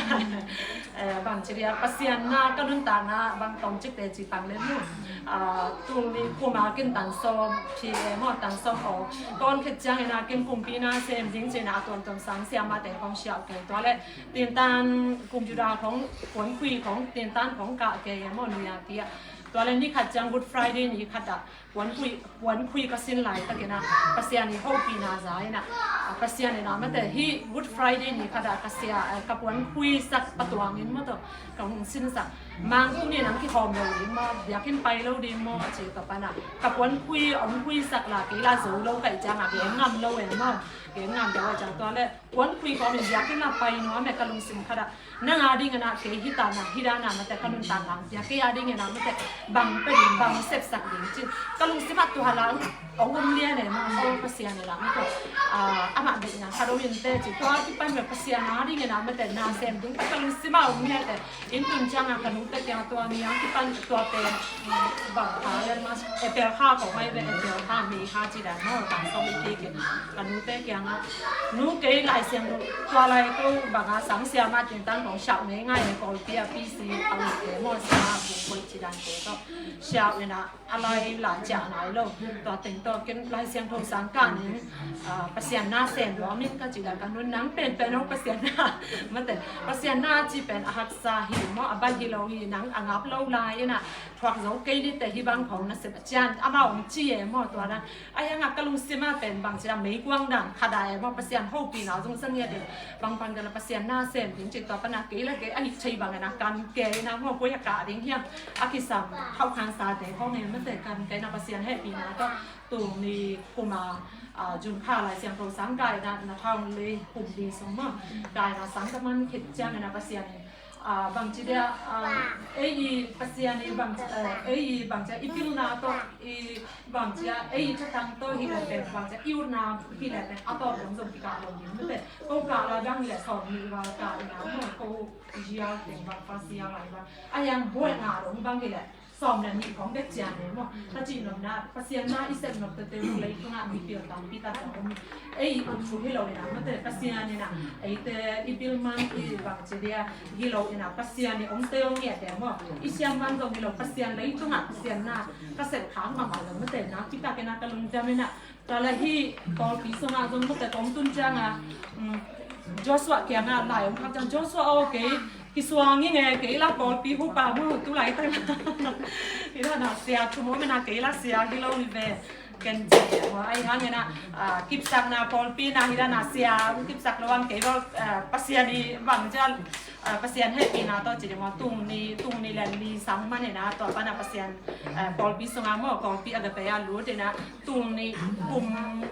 Eh, bang ci dia, Pasian na ka nuntakna bang tawm cik te ci pang le maw. Ah, tul ni kum a kin tan sawm phi e maw, tan sawm aw. Kawn khet ciangin a kin kumpi na sem ding cina a tuamtuam sang siamate khong siau kei tua le tintan kum Judah khong puan khui khong tintan khong kah kei e maw, nuya tia. Tua le ni khat ciang Good Friday ni khat ah puan khui, puan khui ka sin laitakin a Pasian i hopihna za in a, a Pasian in a mate hi Good Friday ni khat ah ka sia, eh, ka puan khui sak patuangin maw tawh ka hong sinsak. Mang tuni nang kikhawm lo ding maw, biakinn pai lo ding maw ci ka pan a, ka puan khui hong khui sak la kei la zo lo ka hih ciang a gen ngam lo e maw, gen ngam lo e ciang tua le puan khui khawm in biakinn a pai nuam e ka lungsim khat ah. Nang a dingin a kei hi ta na hi dan a mate ka nuntak nang pia kei a dingin a mate bang pe ding bang sepsak ding ci ka lungsim ah tua lang ong om lian e maw, ong Pasian e la mate. Ah, amah deihna khat om in te ci tua kipan mate Pasian a dingin a mate na sem ding ka lungsim ah om lian e. In tun ciang a ka nute kiang tua ni a kipan tua pen bang kha lian ma April kha ko mai ve April kha May kha ci dan maw bang song i ti ke. Ka nute kiangah nu kei Lai Siangtho tua lai ko bangah sang siama tintan kong siau ngei ngai e, Kawlpi a P C a ute maw sia buk koih ci dan te tawh siau inah a lai la ciah nai lo. Tua teng tawh ken Lai Siangtho sang kah ning, ah, Pasian na sem lua min ka ci dan ka nun nang penpen hong Pasian na mate Pasian na ci pen a haksa hi maw a bai hi lo hi nang a ngap lo lai inah thuak zo kei ni te hi bang khong na sep a cian amau hong ci e maw tua dan. Ahi hangah ka lungsim ah pen bang ci a meikuang dan khat ah e maw Pasian hopihna zong sa ngiat in bang pan ka la Pasian na sem ding ci tua pan a kei la kei a hih thei bang in a kan kei in a maw koi a kah ding hiam a kisam khauh khan sa te khong e mate kan kei na Pasian hehpihna tawh tul ni kum a, ah, June kha Lai Siangtho sang kai na na thau le kum ni sung maw kai na sang ka man khit ciang in a Pasian in Ah, bang ci dia, ah, ei i Pasian i bang, eh, ei i bang ci a i pilna tawh i bang ci a ei i thatang tawh hi le pen bang ci a i utna hi le pen a tawh bang zong kikah lo ding mate. Ko kah la bang hi le sawm nih val kah ina maw ko zial teng bang fa sial lai bang a yang buaina dong bang hi le sawm le nih khong bek cian e maw. Ka cih nopna Pasian na i sep nop tete lei tungah mipil tampi tak a om. Ei i ut thu hi lo ina mate Pasian ina eite i bil man i bang ci dia hi lo ina Pasian i om te om ngiat e maw. I siam man zong hi lo Pasian lei tungah Pasian na ka sep khang bang a lo mate na kitak ina ka lungdam ina Tua la hi pawlpi sungah zong mate kong tun cianga, um, Joshua kianga lai om khak ciang Joshua aw kei kisuang ing e kei la pawlpi hupa mu tu lai tang. Hi la na sia thu mu mena kei la sia hi lo hi ve. Ken ci hua ai hang ena, ah, kipsakna pawlpi na hi la na sia kipsak lo ang kei lo, ah, Pasian i bang cial, ah, Pasian hehpihna tawh ci ding maw tung ni tung ni len ni sang man ena tua pana Pasian, ah, pawlpi sunga maw pawlpi a gapei a lut ena Tul nih kum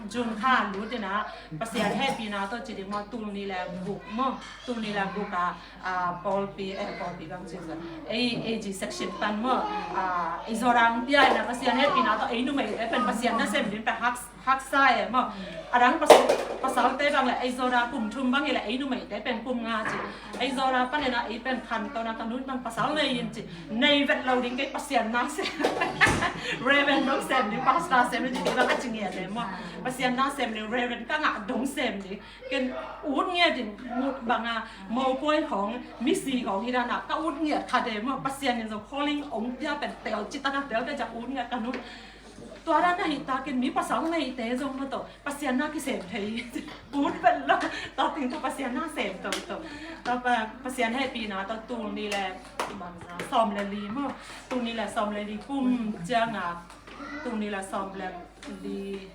June kha lut ina Pasian hehpihna tawh ci ding maw tul nih le guk maw tul nih le guk a, ah, pawlpi eh pawlpi bang ci sa ei A G section pan maw, ah, ei Zoram pia ina Pasian hehpihna tawh ei numei te pen Pasian na sem ding pen hak haksa e maw. A dang pasal pasalte bang le ei Zora kum thum bang i le ei numei te pen kum nga ci ei Zora pan ina ei pen khan tawna ka nun bang pasal nei in ci Nei vet lo ding kei Pasian na sem. Reverend dong sem ding, pastor sem ding kei bang a ci ngiat e maw. Pasian na sem ding, Reverend ka ngah dong sem ding. Ken ut ngiat ding, ut bang a, mopuai khong, misi khong, hi dan a, ka ut ngiat khat e maw. Pasian in zong calling ong pia pen tel, ci ta na tel te ja ut ngiat ka nu. Tua dan a hi ta ken mi pasal nei te zong maw tawh. Pasian na kisem thei. Ut vet lo. Tua ting tawh Pasian na sem tawh tawh. Tua pa, Pasian hehpihna tawh tul nih le bangza sawm le li maw. Tul nih le sawm le li kum cianga. Tul nih le sawm le li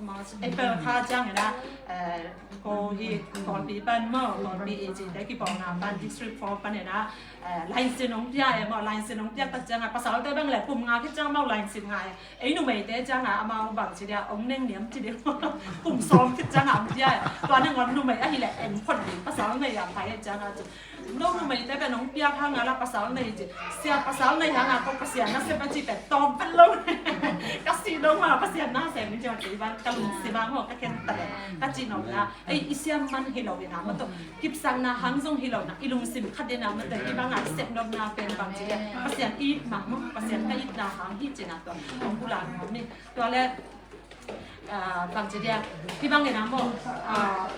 March, April kha ciang ina, eh, ko hi Kawlpi pan maw, Kawlpi A G te kipawlna pan District four pan ina, eh, line sin ong pia e maw, line sin ong pia tak cianga, pasalte bang le kum nga khit ciang maw line sin nga e. Ei numeite cianga amau bang ci dia ong neng niam ci dia kum sawm khit cianga ong pia e. Tua nangawn numei ahileh en phot ding pasal nei a pai e cianga ci. No numeite pen ong piak hanga la pasal nei ci. Sia pasal nei hanga ko Pasian na sem a ci pen tawm pen lo. Ka si dong ma Pasian na sem ni ciang ci bang ka lungsim a maw ka khen ta le. Ka ci nong na. Ei i siam man hi lo ina maw tawh. Kipsakna hang zong hi lo na i lungsim khat ina maw tawh hi banga i sep nopna pen bang ci dia. Pasian i mang maw Pasian ka itna hang hi ci na tawh. Ong bula maw ni. Tua le, ah, bang ci dia, hi bang ina maw, ah,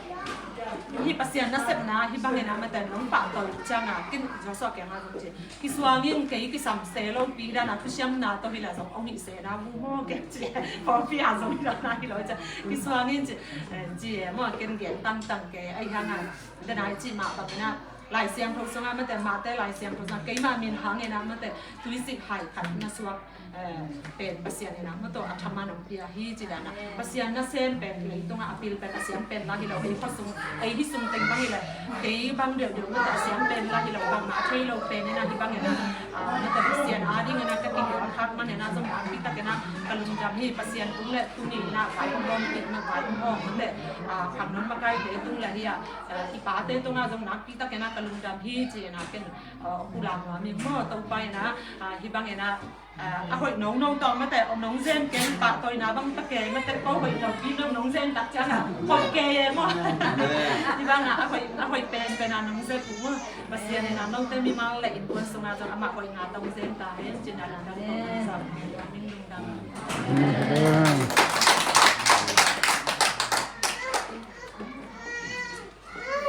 Hih Pasian nasepna hih bangin ah mate nong pahtawi ciangin ah, ken Joshua kiangah zong ci, kisuang in, kei kisam se lo pi dan a thusiamna tawh hi la zong hong hih se na mu maw, ken ci, pawlpi a zong hi la na hi lo ci, kisuang in ci, eh, ci e maw, ken gen tangtang kei, ahi hangin, den a i cih mah bangin ah, Lai Siangtho sungah mate, Mate Lai Siangtho sungah, keima min hangin ah mate, tuisik hai khat na suak, eh, pen Pasian in ah mate a thaman hong pia hi ci dan ah. Pasian nasem pen leitungah a pil pen a siam pen la hi lo, ei khua sung, ei hih sung teng bang hi lo, kei bang deuhdeuh mate a siam pen la hi lo, bangmah a thei lo pen in ah hih bangin ah, ah, mate Pasian a dingin ah ka kihel a khak manin ah zong nakpi takin ah ka lungdam hi. Pasian tung le tuni in ah vai hong hawm, ih mah vai hong hawm mate, ah, khangno makaite tung le hi ah, ah, i pate tungah zong nakpi takin ah ka lungdam hi ci in ah ken, ah, pulak nuam ing maw, Topa in ah, ah, hih bangin ah, ah, a hoih nono tawh mate, nong zen kei pahtawina bang ta kei mate, ko hoih lopi no nong zen tak ciangin ah hoih kei e maw. Hih bangin ah a hoih, a hoih penpen a nong zen uh maw. Pasian in ah note mimal le innkuan sungah zong amah hoihna tawh hong zen ta hen ci in ah lungdam tawh nong zang. Amen, lungdam.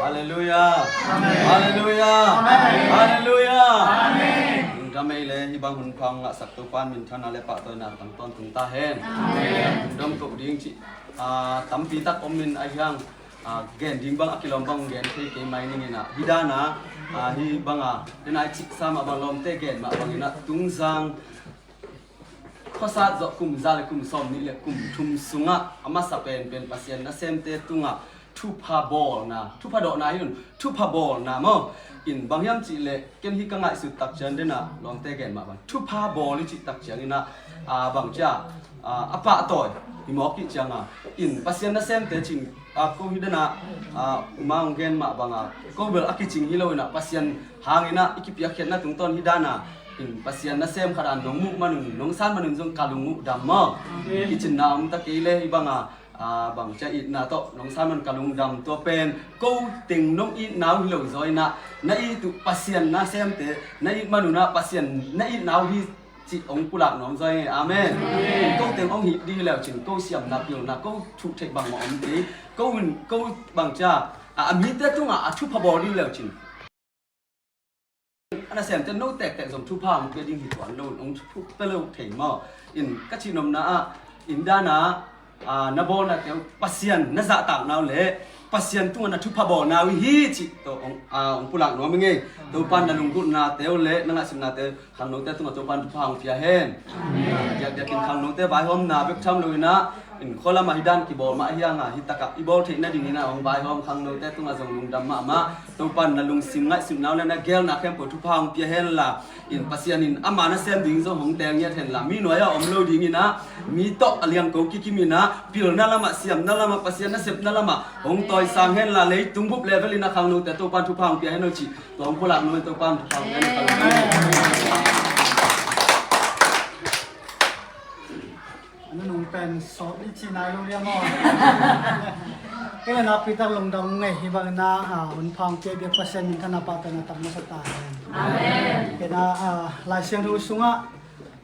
Halleluia. Halleluia. Halleluia. Lungdam ei le, hih bang hun pha ngahsak Topa in minthanna le pahtawina tang tawntung ta hen. Lungdam ko ding cih, ah, tampi tak om in ahi hang, ah, gen ding bang a kilawm bang gen thei kei mai ning in ah, hih dan ah, ah, hih bang a, den a i cih sa mah bang lawmte gen mah bangin ah, Tungzang khuasa zawh kum za le kum sawmnih le kum thum sungah a masa penpen Pasian nasemte tungah thupha bawlna, thupha dawhna hi un, thupha bawlna maw. In bang hiam cih leh ken hih ka ngaihsut tak ciang den ah lawmte gen mah bang thupha bawl i cih tak ciangin ah, ah, bang cia, ah, a pahtawi hi mawk ih ciangin ah, in Pasian nasemte cin, ah, ko hih den ah, ah, uma hong gen mah bang ah ko bel a kicing hi lo in ah Pasian hangin ah i kipiakkhiatna tungtawn hih dan ah, in Pasian nasem khat a nong muh man un, nong san man un zong ka lung uh dam maw. Kicinna om ta kei le hih bang a, ah, bang cia itna tawh nong san man ka lungdam, tua pen ko teng nong itna uh hi lo zaw in ah, na it uh Pasian nasemte na it man un ah Pasian na itna uh hi cih hong pulak nuam zaw ing e. Amen. Ko teng hong hih ding hi leu cin ko siamna pilna ko thuh theih bangmah om kei. Ko in ko bang cia, ah, a mite tungah a thupha bawl ding hi leu cin a nasemte no tektek zong thupha hong pia ding hi tuan lo, hong thupha pia lo thei maw. In ka cih nopna ah, in dan ah, ah, na bawlnate uh Pasian na zahtakna uh le Pasian tungah na thupha bawlna uh hi cih tawh hong, ah, hong pulak nuam ing e. Topa in na lunggulhnate uh le na ngaihsutnate uh khangnote tungah Topa in thupha hong pia hen. Diakdiakin khangnote vaihawmna bek tham lo in ah, in khua lamah hih dan kibawl mah hi hang a, hih takah i bawl theih nadingin ah hong vaihawm khangnote tungah zong lungdam mahmah. Topa in na lungsim ngaihsutna uh le na geelna khempeuh thupha hong pia hen la, in Pasian in ama nasem ding zong hong teel ngiat hen la, mi nuai-ah om lo dingin ah, mi tawh a liangko kikim in ah, pilna lamah, siamna lamah, Pasian nasepna lamah hong tawisang hen la, leitung bup level in ah khangnote Topa in thupha hong pia hen lo cih tua hong pulak nuam in Topa in thupha hong pia hen la. A nunung pen sawt i ci nai lo liang aw. Kei le nakpi tak lungdam ngei hi bangin ah, ah, hun pha hong pia biak Pasian minthanna pahtawina tang masa ta hen. Amen. Kei na, ah, Lai Siangtho sungah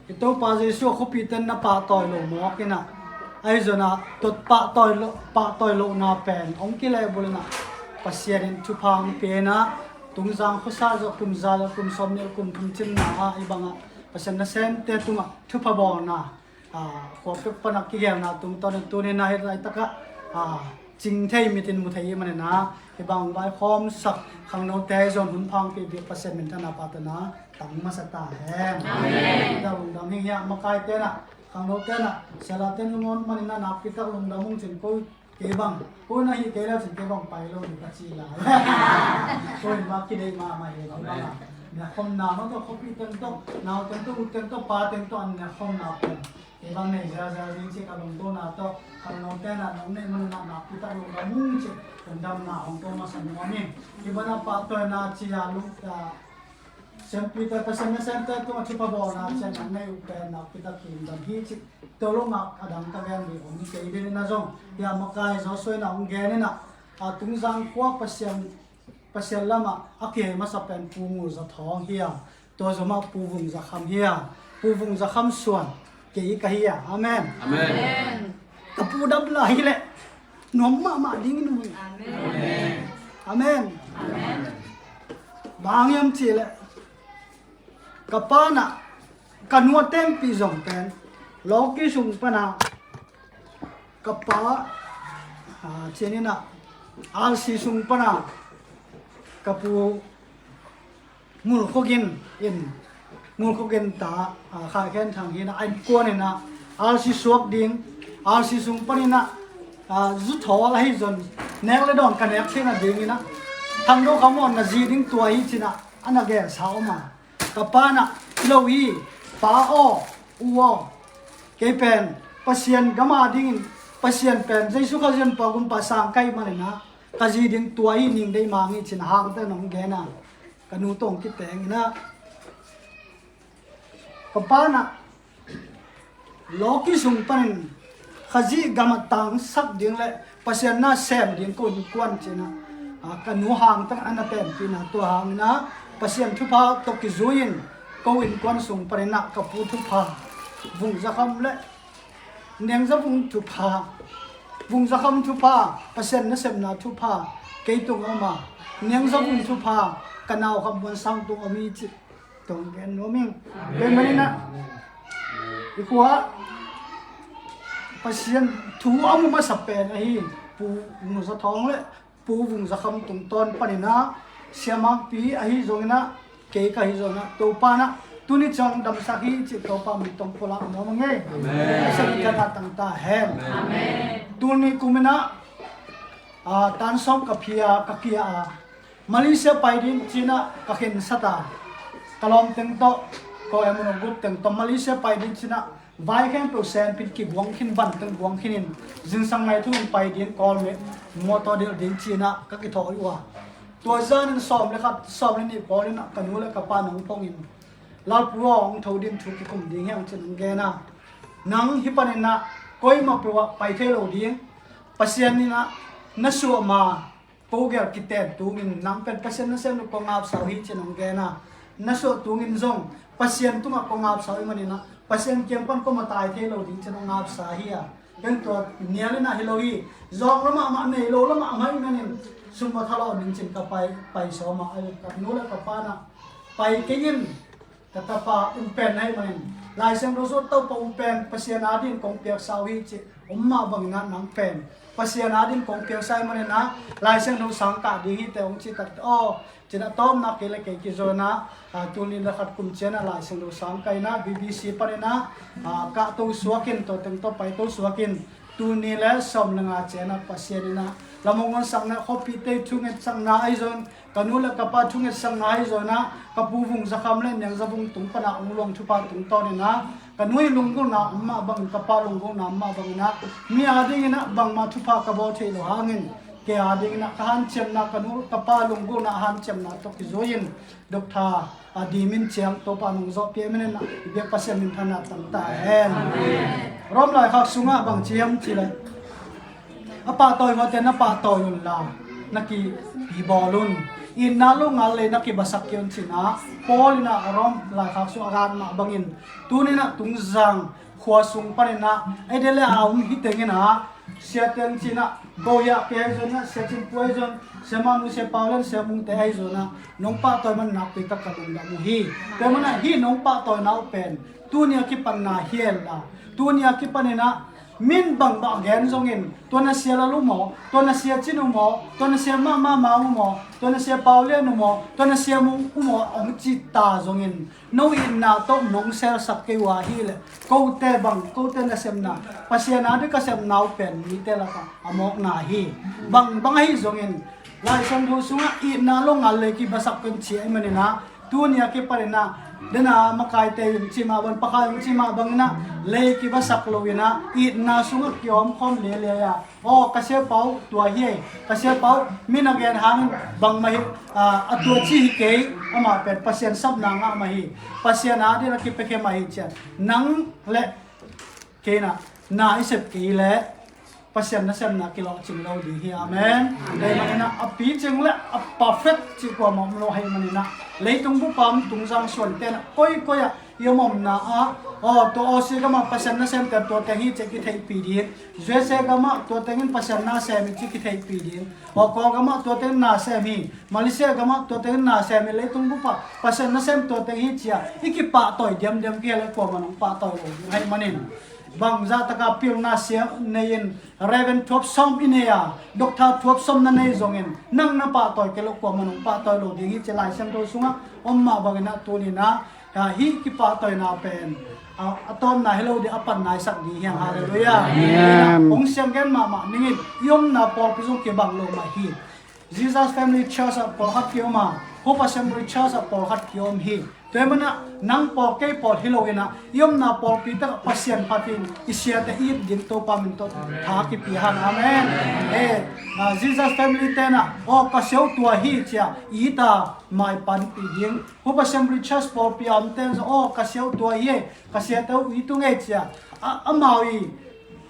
i Topa Jesuh a khuapihte na pahtawi lo mawk in ah, ahi zongin ah tua pahtawi lo, pahtawi lohna pen hong kilehbulh in ah Pasian in thupha hong pia in ah, Tungzang khuasa zawh kum za le kum sawmnih le kum thum cinna ah hih bangah Pasian nasemte tungah thupha bawlna, ah, khua pek pan a kigelna tungtawn in tuni-in ah hih laitakah, ah, cing thei, mit in mu thei ahih manin ah, hih bang hong vaikhawmsak khangnote ahi zongin hun pha hong pia biak Pasian minthanna pahtawina tang masa ta hen. Amen. Tua lungdam hi ing. Hiah makaite in ah, khangnote in ah, sialate in lungawn manin ah nakpi tak lungdam ung cin ko, kei bang, ko in ah hih kei le cin kei bang pai lo ding ka ci lai. Ko in bang kideih mahmah hi. Amen. Bang ah, na khawmna maw tawh, khuapih teng tawh, nau teng tawh, u teng tawh, pa teng tawh, an na khawmna pen kei bang nei ziazia ding cih ka lungdamna tawh, khangnote in ah nong neih man un ah nakpi tak lungdam ung cih lungdamna hong ko masa nuam ing. Hih bang ah pahtawina ci a lung, ah, siampite, Pasian nasemte tungah thupha bawlna ciang nong neih uh pen nakpi tak lungdam hi cih, tua lo mah a dang ka gen ding om kei ding in ah zong, hiah makai Joshua in ah hong gen in ah, ah, Tungzang khua Pasian, Pasian lamah a kihei masa pen Pu Ngul Za Thawng hi a, tua zomah Pu Vung Za Kham hi a, Pu Vung Za Kham suan kei ka hi a. Amen. Amen. Ka pu dam lai hi leh nuam mahmah ding in um. Amen. Amen. Bang hiam cihleh ka pa in ah ka nu a tenpih zong pen lawki sung pan ah ka pa, ah, cih in ah R C sung pan ah ka pu Mulkhogin in, Mulkhogin ta, ah, Khai Khen Thang hi in ah, a innkuan in ah R C suak ding, R C sung pan in ah, ah, zu thawl ahi zong nek le dawn ka nek theih nading in ah Thang Do Kham Muan na zi ding tua hi ci in ah a na gelsa om a. Ka pa in ah, "Lo hi, pa aw, u aw, kei pen Pasian gam a dingin, Pasian pen Jesu Khazih Pu Gumpa sang ka hih manin ah ka zi ding tua hi, ning deih mang hi," ci in ah hangte nong gen a, ka nu tawh kiteng in ah ka pa in ah lawki sung panin Khazih gam a tangsak ding le Pasian na sem ding ko innkuan ci in ah, ah, ka nu hangte a na tenpihna tua hangin ah Pasian thupha tawh kizui in ko innkuan sung panin ah ka pu thupha, Vung Za Kham le Niang Za Vung thupha, Vung Za Kham thupha, Pasian nasepna thupha kei tung om a, Niang Za Vung thupha ka nau Kham Muan Sang tung om hi ci tong gen nuam ing. Tua ahih manin ah i khua Pasian thu a mu masa pen ahi Pu Vung Za Thawng le Pu Vung Za Kham tungtawn panin ah Sia Mang Pi ahi zongin ah, kei ka hi zongin ah, Topa in ah tuni ciang damsak hi cih Topa min tawh pulak nuam ing ei. Amen. Pasian min thang a tang ta hen. Amen. Tuni kum in ah, ah, tan sawm ka phia, ka kia a, Malaysia pai ding ci in ah ka khensat a, ka lawmteng tawh, ko em, group teng tawh Malaysia pai ding ci in ah vai khempeuh sempin kiguang khin, van teng guang khin in, zingsang nai thum in pai ding, Kawlmit mawtaw dilh ding ci in ah ka kithawi uh a. Tua zan in sawm le khat, sawm le nih pawl in ah ka nu le ka pa nong phong in, "Lalpu aw, hong tho ding, thu kikum ding hi hang," ci in hong gen a. "Nang hih panin ah koima peuh ah pai thei lo ding, Pasian in ah na suah ma, ko gel kiten tungin nang pen Pasian nasem lo kong ngapsa uh hi," ci in hong gen a. Na suah tungin zong Pasian tungah kong ngapsa uh ahih manin ah Pasian kiang pan koma tai thei lo ding ci in hong ngapsa hi a. Pen tua nial in ah hi lo hi. Zawng lo mahmah, nei lo lo mahmah ahih manin sum a thalawh ning ci in ka pai, pai sawm a, ai, ka nu le ka pa in ah pai kei in, ka tapa u pen ahih manin, Lai Siangtho sung tawh pa u pen Pasian adingin kong piaksa uh hi ci, om mah bangin ah nang pen Pasian adingin kong piaksa ahih manin ah Lai Siangtho sang kah ding hi teh hong cih tak teh, aw, ci in ah tawpna kei le kei kizawn ah, ah, tul nih le khat kum ciang ah Lai Siangtho sang kah in ah B B C panin ah, ah, kahto suak in, tua teng tawh paito suak in, tul nih le sawm le nga ciang ah Pasian in ah lam hong honsakna, khuapihte thungetsakna ahi zong, ka nu le ka pa thungetsakna ahi zong ah, ka Pu Vung Za Kham le Niang Za Vung tung pan ah hong luang thupha tungtawn in ah, ka nu ii lunggulhna om mah bangin, ka pa lunggulhna om mah bangin ah, mi adingin ah bangmah thupha ka bawl theih loh hangin, kei adingin ah ka hanciamna, ka nu ka pa lunggulhna hanciamna tawh kizui in, Doctor a dimin ciang Topa nong zawhpih ahih manin ah i biak Pasian min thang a tang ta hen. Amen. Rom laikhak sungah bang ci hiam cih leh, a pahtawi mawte na pahtawi un la, na kipi bawl un. Itna lo ngal lei na kibasak kei un ci in ah Paul in ah Rom laikhak sung a gen mah bangin, tuni in ah Tungzang khua sung panin ah, ei de le a om hi teng in ah, Sia Teng Cin ah, ko hiah kei ahi zong ah, Sia Cin Pu ahi zong, Sia Manu, Sia Pau Lian, Sia Mung te ahi zong ah, nong pahtawi man nakpi tak ka lungdam uh hi. Tua ahih manin ah hih nong pahtawina uh pen tuni a kipan na hi hen la, tuni a kipan in ah min bangbang gen zongin, tua na sia lal uh maw, tua na sia cin uh maw, tua na sia mahmah uh maw, tua na sia Pau Lian uh maw, tua na sia Mung uh maw, hong ci ta zongin, no itna tawh nong selsak kei uh ahih leh, kote bang, kote nasepna, Pasian a ding ka sepna uh pen mite lakah a mawkna hi. Bangbang ahi zongin, Lai Siangtho sungah itna lo ngal lei kibasak kei un ci ahih manin ah, tuni a kipan in ah, den a makaite in ci mah bang, Pakai in ci mah bangin ah, lei kibasak lo in ah, itna sungah kiawm khawm lele a, aw, ka sia Pau tua hi ei, ka sia Pau, mi na gen hangin bangmah hi, ah, a tua ci hi kei, amah pen Pasian sapna ngah mah hi, Pasian a ding a kipia khe mah hi ci a, nang le kei in ah na i sep kei leh Pasian nasepna kilawhcing lo ding hi. Amen. Tua ahih manin ah a picing le a perfect cih kuamah om lo ahih manin ah, leitung bup a om Tungzang suante in ah koikoi ah i om omna ah, aw, tua Aussie gamah Pasian nasemte tua teng hi ci-a kitheihpih ding. U S A gamah tua tengin Pasian nasem hi ci-a kitheihpih ding. Aw, Kawlgamah tua tengin nasem hi. Malaysia gamah tua tengin nasem hi. Leitung bupah Pasian nasem tua teng hi ci-a i kipahtawi diamdiam kei leh kuamah in hong pahtawi lo ding ahih manin, bangzah taka pilna siang nei-in, Reverend thuap sawm i nei a, Doctor thuap sawm na nei zongin, nang na pahtawi kei lo kuamah in hong pahtawi lo ding hi ci-a Lai Siangtho sungah om mah bangin ah tuni-in ah, hih kipahtawina pen a, a tawpna hi lo ding, a panna i sak ding hi hang. Halleluiah. Amen. Hong siang gen mahmah ning in, i omna pawlpi zong kibang lo mah hi. Jesus Family Church ah pawlkhat ki-om a, Hope Assembly Church ah pawlkhat ki-om hi. Tua ahih manin ah nang pawl kei pawl hi lo-in ah, i omna pawlpi takah Pasian phat in, i siate i it ding Topa min tawh tha kipia hang. Amen. Eh, ah, Jesus Family ten ah, aw, ka sia uh tua hi ci-a i it a, maipanpih ding. Hope Assembly Church pawlpi a omte in zong, aw, ka sia uh tua hi e, ka siate uh i it ung e ci-a, a, amau i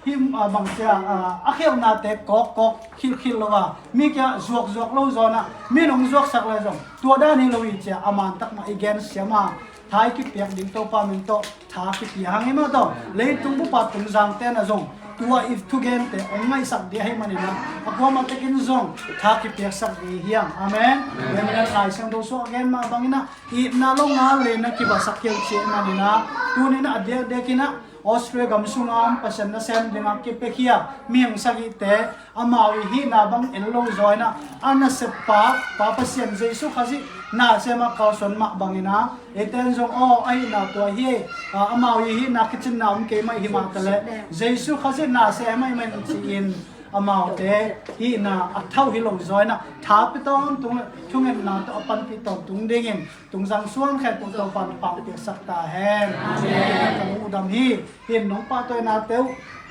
hih, a, bang ci-a, a, a khialhnate kawkkawk khilhkhilh lo a, mi kiangah zuakzuak lo zaw-in ah, mi in hong zuaksak leh zong tua dan hi lo hi ci-a, a man tak mah i gensiam a, tha i kipiak ding Topa min tawh tha kipia hang. Hi mah tawh, leitung bup a tungzangte in ah zong tua i thugente hong ngaihsak ding ahih manin ah, a kuamah tekin zong tha kipiaksak ding hi hang. Amen. Amen. Tua ahih manin ah Lai Siangtho sungah a gen mah bangin ah, itna lo ngal leh na kibasak hi ci-in ahih manin ah, tuni-in ah a diakdiakin ah Australia gam sungah om Pasian nasem dingah kipia khia mihing sagihte, amau i hihna bang en lo zaw-in ah, a naseppa Pa Pasian Jesu Khazih nasem ah kalsuan mah bangin ah, eite in zong, aw, a hihna tua hi e, a, amau i hihna kicinna om kei mah hi mah taleh, Jesu Khazih nasem ahih manin ci-in, amaute hihna a thau hi lo zaw-in ah, tha pia tawntung leh thungetna tawh a panpih tawntung dingin, tungzang suan khempeuh Topa'n thupha piaksak ta hen. Amen. Ka lungdam hi. Hih nong pahtawinate uh,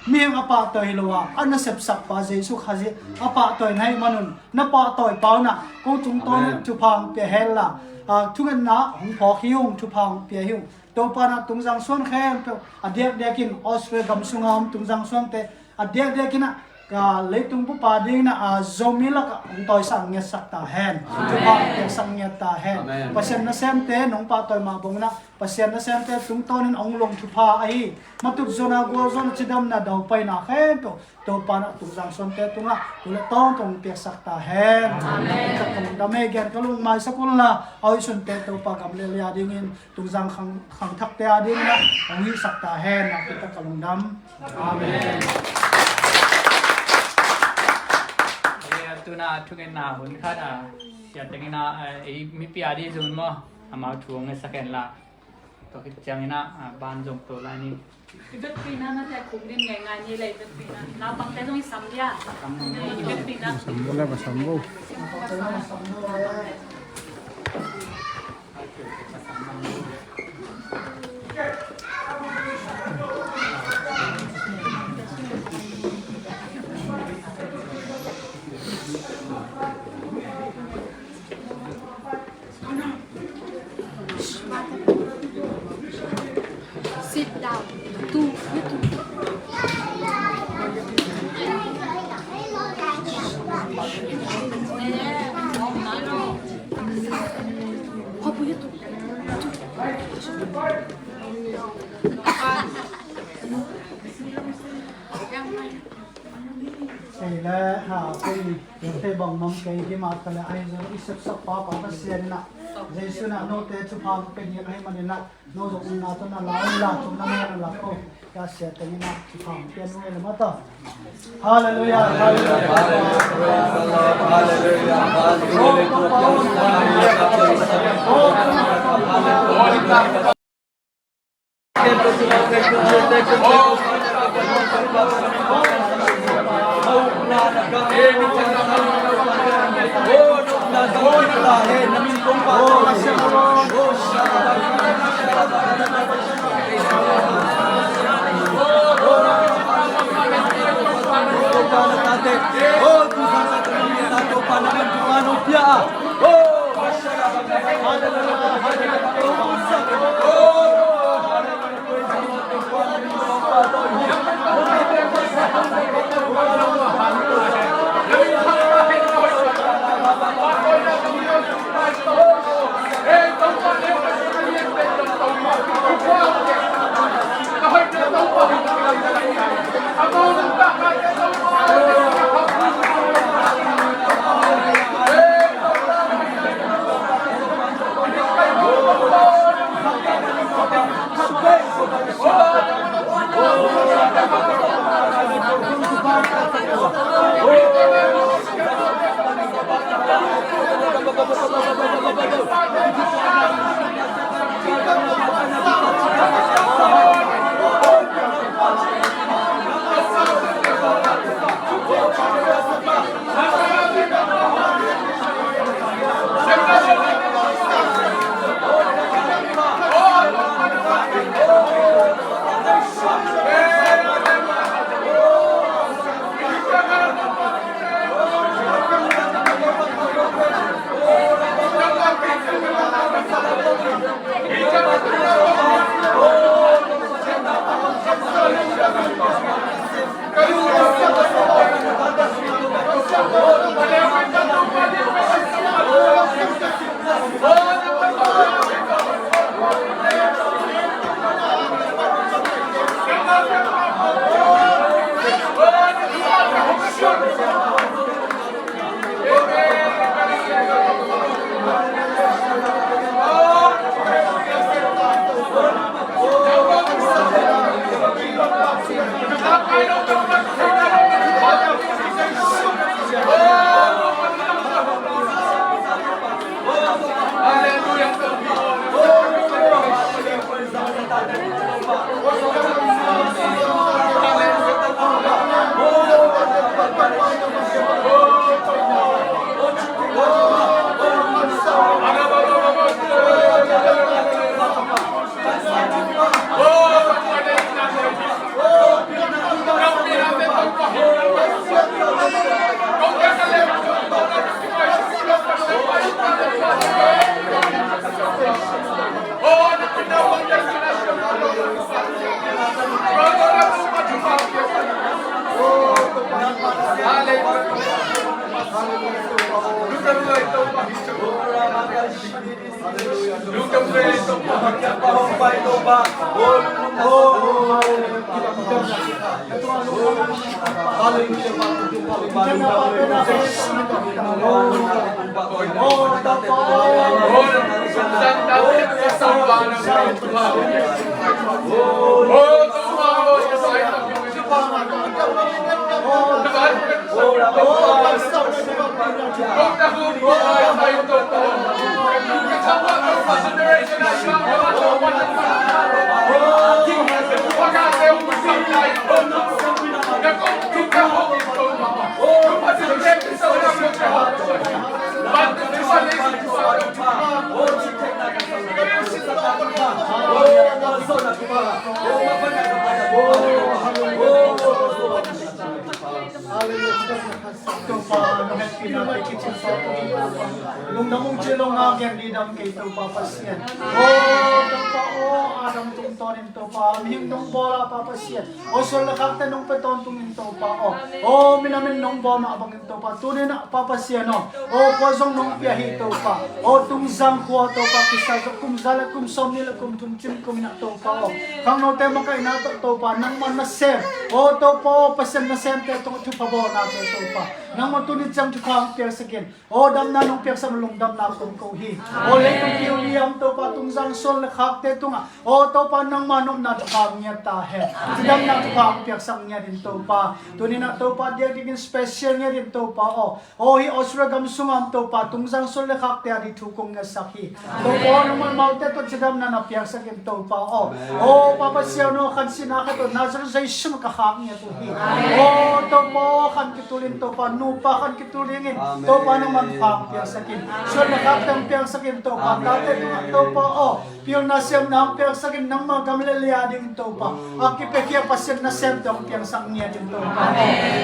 mihing a pahtawi hi lo a, a nasepsakpa Jesu Khazih a pahtawina ahih manun, na pahtawihpa un ah ko tungtawn in, Amen, thupha hong pia hen la, a, thungetna hong phawk hi ung, thupha hong pia hi ung. Topa'n ah tungzang suan khempeuh, a diakdiakin Australia gam sungah om tungzang suante a diakdiakin ah, ka leitung bup a dingin ah, a, Zomi lakah hong tawisak ngetsak ta hen. Amen. Thupha hong piaksak ngiat ta hen. Amen. Pasian nasemte nong pahtawi mah bangin ah, Pasian nasemte tungtawnin hong luang thupha ahi, matut zuan a gualzawhna, cidamna, daupaina khempeuh Topa'n ah tungzang suante tungah tu leh tawntung hong piaksak ta hen. Amen. Ka lungdam hi. Gen ka lungmaisak un la, a hoih sunte Topa gam leh lei a dingin, tungzang khang, khangthakte a dingin ah hong hihsak ta hen. Nakpi tak ka lungdam. Amen. Eh, tu-in ah thungetna hun khat, a, sia tengin ah, eh, ei mipi a ding zong maw, amau thu hong ngetsak hen la. Tua khit ciangin ah, a, ban zong to lai ni. I bekpi-in ah na te khum din ngeingai ni leh i bekpi-in ah. Naupangte zong i sam dia. I bekpi-in ah. Sam bo le, ba sam bo. Sit down. Two, you two. Hopu, you two. Kei le, ha, kei, kei bang mam kei hi mah ka le, ahi zong i sepsak pa, Pa Pasian in ah, Jesu in ah note thupha hong pia ding ahih manin ah, no zong na tawh na la, la tawh na la, na la ko. Ka sia teng in ah thupha hong pia nuam hi le mah ta. Halleluiah, halleluiah. Halleluia. Topa, nong hehpihna tawh kicin sawm, lungdam ung ci lo, ngak gen ding dam kei Topa Pasian. Aw Topa aw, Adam tungtawnin Topa mihing nong bawl a Pa Pasian, aw suan le khakte nong pia tawntungin Topa aw, aw minamin nong bawl mah bangin Topa tuni-in ah Pa Pasian aw, aw khua zong nong pia hi Topa. Aw Tungzang khua Topa kisa zong kum za le kum sawmnih le kum thum cin kum in ah Topa aw, khangnote makaihna tawh Topa nangmah nasem, aw Topa aw Pasian nasemte tungah thupha bawlnate Topa nangmah tuni ciang thupha hong piaksak in. Aw damna nong piaksak lungdamna kong ko hi. Aw leitung kiu liam Topa Tungzang suan le khakte tungah aw Topa nangmah nopna thupha ngiat ta hen. Cidamna thupha hong piaksak ngiat in Topa. Tuni-in ah Topa diakdiakin special ngiat in Topa aw, aw hih Australia gam sungah om Topa Tungzang suan le khakte ading thu kong ngetsak hi. Topa aw nangmah amaute tawh cidamna na piaksak in Topa aw. Aw Pa Pasian aw, khansina khat tawh Nazareth Jesu min ka khak ngiat uh hi. Aw Topa aw, khan kitul in Topa, nupa khan kitul dingin Topa nangmah thupha hong piaksak in. Suan le khakte hong piaksak in Topa, tate tungah Topa aw pilna siamna hong piaksak in, nangmah gam le lei adingin Topa a kipiakhia Pasian nasemte hong piangsak ngiat in Topa.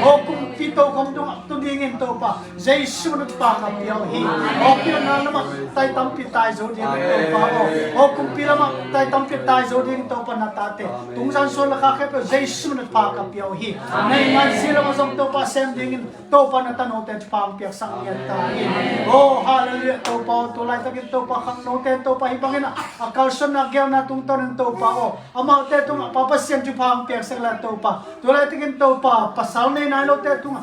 Aw kumpi tokhom tungah tu dingin Topa Jesu min a thupha ka pia uh hi. Aw pilna lamah tai tampi tai zo dingin Topa aw, aw kumpi lamah tai tampi tai zo dingin Topa na tate Tungzang suan le khak khempeuh Jesu min a thupha ka pia uh hi. Na innkuan si lamah zong Topa sem dingin Topa na tanote thupha hong piaksak ngiat ta hi. Aw halleluia Topa aw, tu laitakin Topa khangnote Topa hih bangin ah a kalsuanna geelna tungtawnin Topa aw, amaute tungah Pa Pasian thupha hong piaksak la Topa, tu laitakin Topa pasal nei nai lote tungah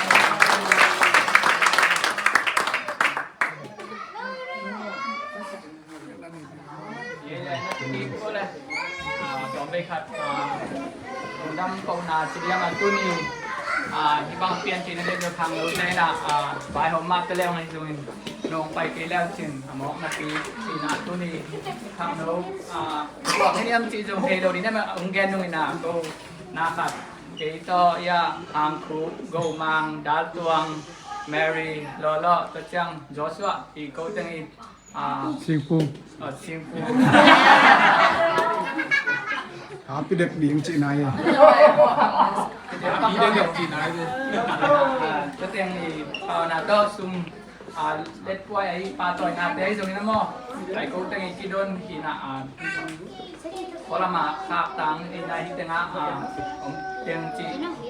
Lungdam kohna ci liang a tuni, ah, hih bang pian cihna le khangno te in ah, ah, vaihawm mah pia leng hi zongin nong pai kei leu cin a mawkna pi cihna tuni khangno, ah, buak hi niam cih zong thei lo ding, na hong gen nung in ah, ko na khat kei tawh ia Angkhu, Gomang, Daltuang, Mary, Lolo, tua ciang Joshua, i ko teng i, ah, Singpung. Ah, Singpung. Happy dek ding cihna hi. Happy dek ding cihna hi. Ah, tua teng i, ah, na tawh sum, ah, letpuai ahi pa tawinate ahi zongin a maw, ai ko teng i kidon hi na, ah, Kawlama khak tang in a hi teng ah, ah, om teng ci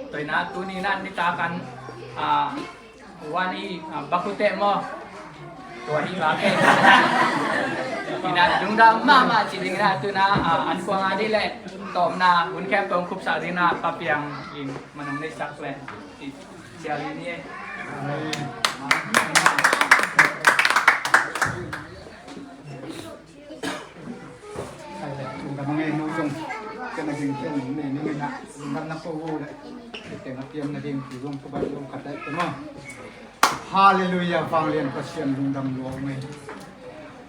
toina tuni na nitak an, ah, wan i, ah, bakute maw. Tua hi ba ke. Ina lungdam mahmah ci ding na tuna, ah, an kuang a dih le tawmna hun khempeuh khupsak ding na papiang in manung nei sak le. Cia li ni e. Ai le, lungdam a ngei nu zong. Ken a ging ken nei ni ngei na. Lungdam na ko vo le. Teng a piam na ding ki zong ko bai zong khat dai te maw. Halleluiah, vanglian Pasian lungdam lua ngei.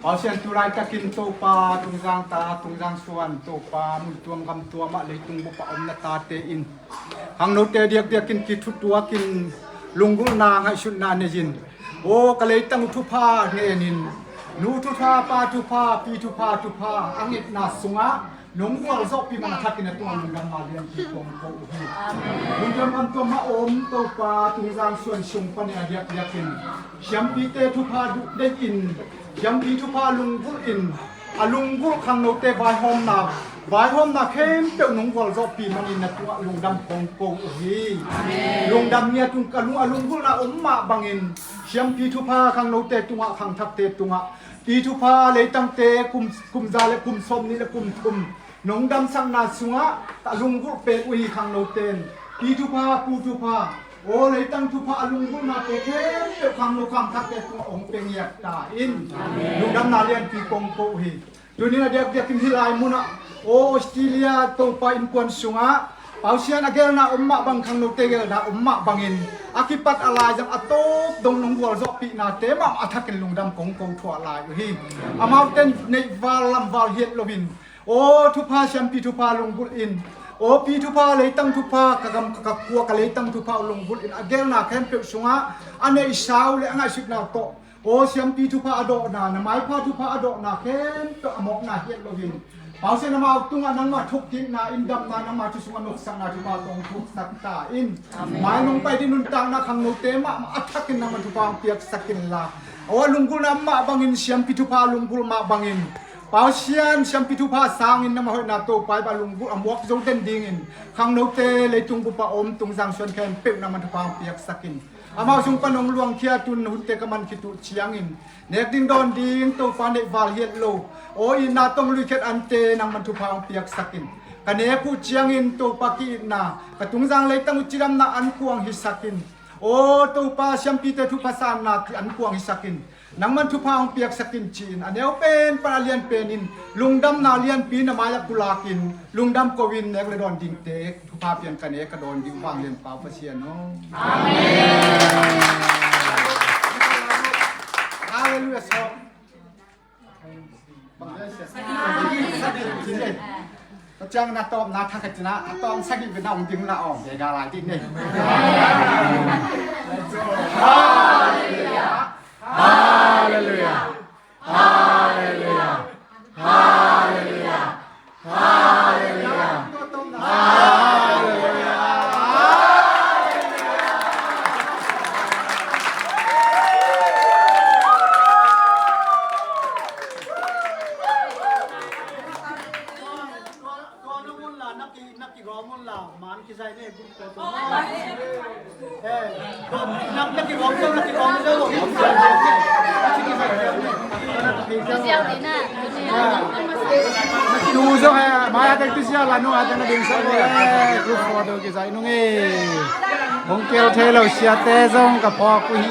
Pasian tu laitakin Topa, Tungzang ta, Tungzang suan, Topa, mun tuam gam tuam ah leitung bup ah omna tate in khangnote diakdiakin kithutuakin lunggulhna ngaihsutna nei in. Aw, ka leitang uh thupha ngenin, nu thupha, pa thupha, pi thupha, thupha a ngetna sungah nong gualzawhpih man a thakin a tungah lungdamna lianpi kong ko uh hi. Lungdam gam tuam ah om Topa, Tungzang suan sung panin a diakdiakin siampite thupha duh deihin, siampi thupha lunggulh in, a lunggulh khangnote vaihawmna, vaihawmna khempeuh nong gualzawhpih manin na tungah lungdam kong ko uh hi. Lungdam ngiat ung ka lung, a lunggulhna om mah bangin siampi thupha khangnote tungah, khangthakte tungah, pi thupha leitangte kum, kum za le kum sawmnih le kum thum nong damsakna sungah a lunggulh pen uh hi khangnote in. Pi thupha, pu thupha, aw leitang thupha a lunggulhnate khempeuh khangno khangthakte tungah hong pia ngiat ta in. Lungdamna lianpi kong ko uh hi. Tunin a diakdiakin hih lai munah aw Australia Topa innkuan sungah Pausian a gelna om mah bang khangnote gelna om mah bangin a kipat a laizang a tawp dong nong gualzawhpihnate mah a thakin lungdam kong ko thuah lai uh hi. Amaute in neihval lamval hiat loin aw thupha siampi thupha lunggulh in, aw pi thupha leitang thupha ka gam ka, ka khua ka leitang thupha lunggulh in a gelna khempeuh sungah a neihsa uh le a ngaihsutna tawh aw siampi thupha a dawhna, na maipha thupha a dawhna khempeuh a mawkna hiat loin Pausian amau tungah nangmah thukkikna in damna nangmah thu sungah noksakna thupha tawh hong thuksak ta in. Mai nong pai ding nuntakna khangnote mahmah a thakin nangmah thupha hong piaksak inla, aw a lunggulhna mah bangin siampi thupha lunggulh mah bangin Pausian siampi thupha sangin nangmah hoihna Topa i ba lunggulh a muak zo den dingin khangnote leitung bup a om Tungzang suan khempeuh nangmah thupha hong piaksak in. Amau sung pan hong luangkhia tun hunte ka man khit uh ciangin nek ding dawn ding Topa neihval hiat lo aw itna tawh hong luikhiat ante nangmah thupha hong piaksak in. Ka nek uh ciangin Topa ki-itna ka Tungzang leitang uh cidamna an kuang hisak in. Aw Topa siampite thupha sanna ki an kuang hisak in. Nangman thupha hong piaksak in ci-in a neu pen pan a lian penin lungdamna lianpi na mai-ah pulakin lungdam ko-in nek le dawn dingte thupha pian ka nek ka dawn ding Vanglian Pa Pasian aw. Amen. Halleluiah. Tua ciang na tawpna thak a cina a tawng sagih bina ong ding la ong dega lai ding nei. Halleluiah. Halleluiah. Halleluiah. Halleluiah. Halleluiah. Halleluiah. Tua na mun la na ki na ki gawm mun la man ki zai ne. Tu zong he, mai a tek tu sia la nung a tek na ding sa le, group photo ki zai nung e. Hong kel thei lo siate zong ka phawk uh hi.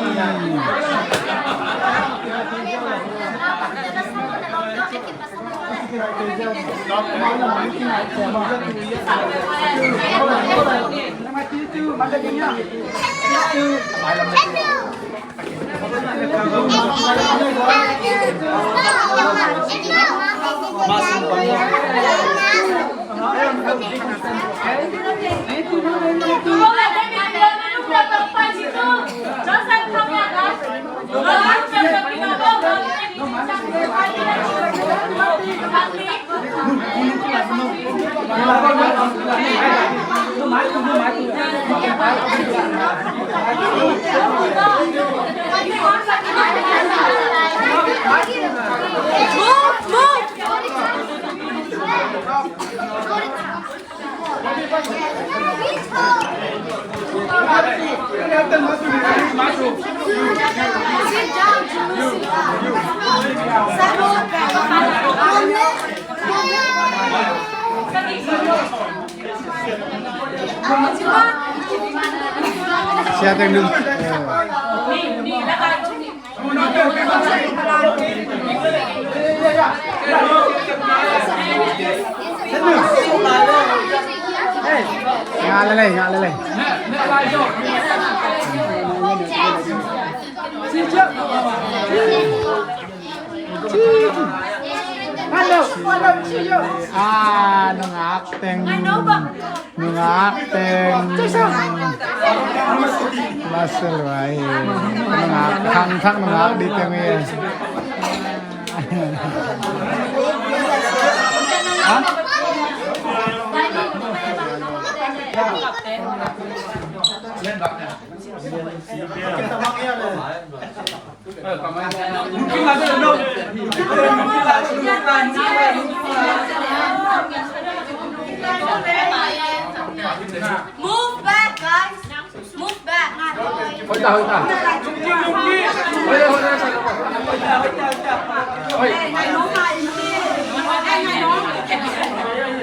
Siate nung. Ngah lele, ngah lele. Ah, nungak teng. Nungak teng. Masel wai. Nungak, khang khang nungak di teng e. Ha? Move back, guys. Move back. Hoy ta, hoy ta.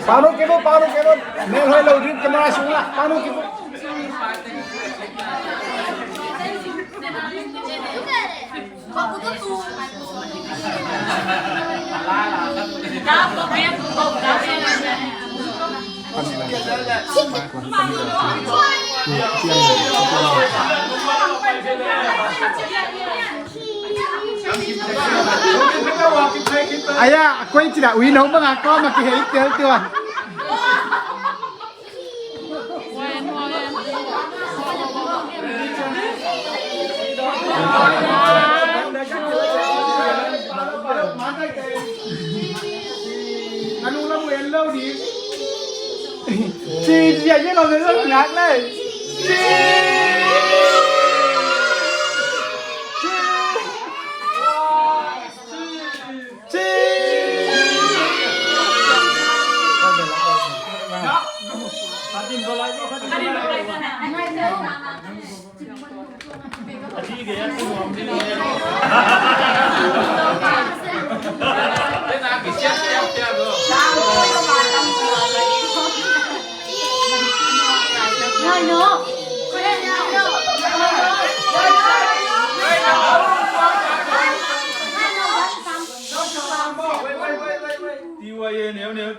Panu kibu, panu kibu. Mel hoy lo din camera sung la. Panu kibu. Aya, koi cila ui no manga ko ma ki hei tel tua. Ci, ci, ci, lo le lo ngak le. Ci. Ci. Ci. Ai,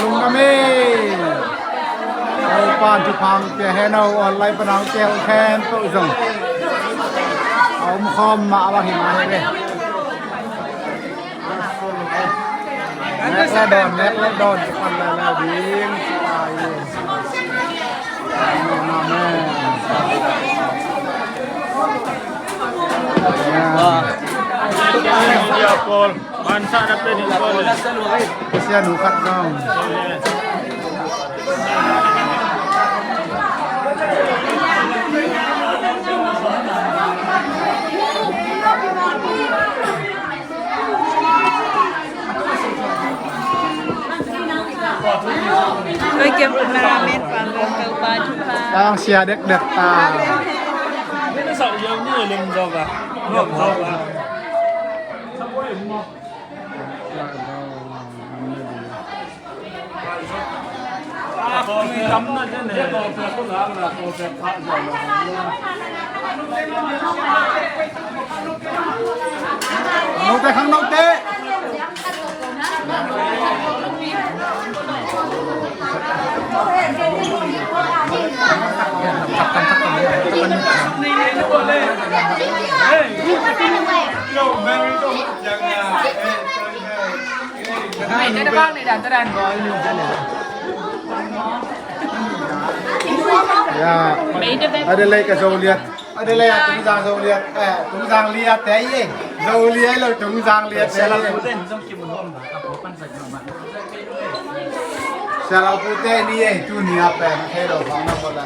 lungdam e. Topa'n thupha pia hen aw, online pan a hong tel khempeuh zong a om khawm mah a, bang hi mah hi ve. Nek le dawn, nek le dawn, pan le le ding. Amen. Paul. Bansa na pe ni Paul. Kasian ukat dong. Koi kiam pun na men pang kau pa thupha. Tang sia dekdek ta. Note khang note. Ya. Adelaide ka Zoliat. Adelaide a Tungzang Zoliat. Eh, Tungzang Liat te i e. Zoliat lo Tungzang Liat te i e. Sia Lal Pu te ni e, tuni a pen thei lo bang na ko la.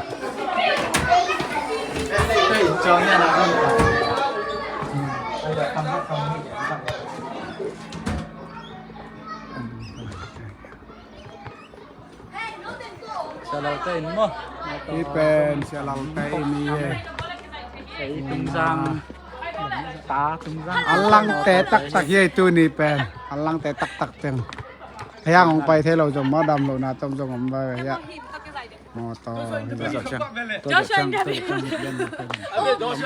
Sia Lal te in maw? Hi pen Sia Lal te in hi e. Ei Tungzang ta, Tungzang. A langte taktak hi e tuni pen. A langte taktak teng. Hei ang hong pai thei lo zong maw, dam lo na tom zong om ba ya. Maw to. Joshua interview.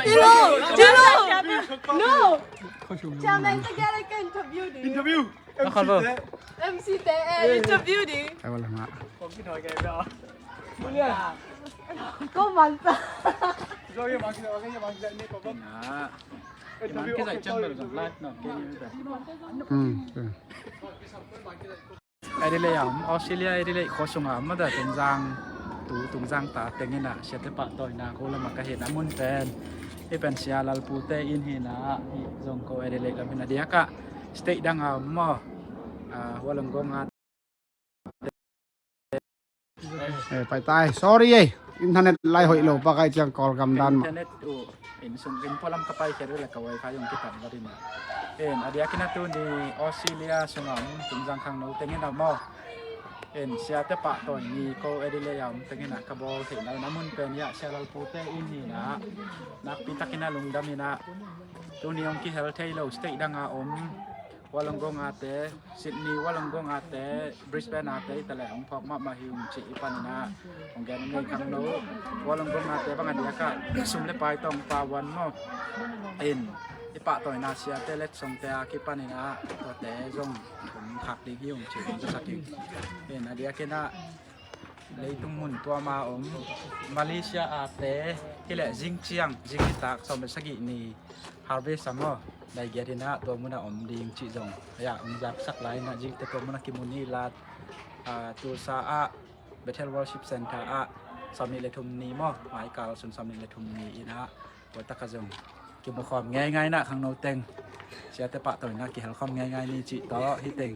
Tilo, Tilo. No. Chairman, ta kya la interview di. Interview. MC te, eh, interview di. Ai wala ma. Ko man ta. Interview. Adelaide a om, Australia Adelaide khua sungah om mah a, Tungzang tu, Tungzang ta teng in a, siate pahtawina ko lamah ka hihna mun pen. Hih pen Sia Lal Pu te in hi na, hih zong ko Adelaide lam hi na, a diakah state dang a om maw. Ah, Wollongong a. Eh, pai tai. Sorry eh. Internet lai hoih lo pak ai ciang Kawlgam dan mah. Internet uh, inn sung, inn pualam ka pai khia le ka wifi zong kitam lo ding mah. En, a diakin a tuni Australia sungah om Tungzang khangno teng in a maw. En, siate pahtawi ni ko Adelaide a om teng in a ka bawl theihna in a mun pen hiah Sia Lal Pu te in hi na. Nakpi takin a lungdam in a. Tuni hong kihel thei lo state dang a om. Wollongong a te, Sydney, Wollongong a te, Brisbane a te, i ta leh hong phawk mahmah hi ung cih i panin ah hong gen ing ei khangno. Wollongong a te bang a diakah sum le pai tawng pa wan maw. In, i pahtawina siate letsongte a kipanin ah tuate zong hong khak ding hi ung cih hong zasak ing. In, a diakin ah leitung mun tuam a om Malaysia a te, hi leh zing ciang, zing nitak sawm le sagih ni harvest a maw, dai giat in ah tua mun ah om ding cih zong. Ayah, hong zaksak lai in ah zingte tua mun ah kimu ni lat, ah, Tulsa ah, Bethel Worship Center ah, sawm nih le thum ni maw, maikal sun sawm nih le thum ni in ah, tua tak ah zong kimu khawm ngeingai in ah khangno teng. Siate pahtawina kihel khawm ngeingai ni cih tawh hi teng.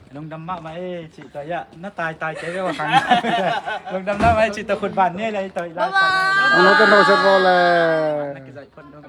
Lungdam mahmah e, cih tawh ya, na taitai kei ve wa khang. Lungdam mahmah e, cih tawh khut ban ni le, tawh i lai. Bye bye. Ang lo ten lo set ball le. Na kizaih phot dong.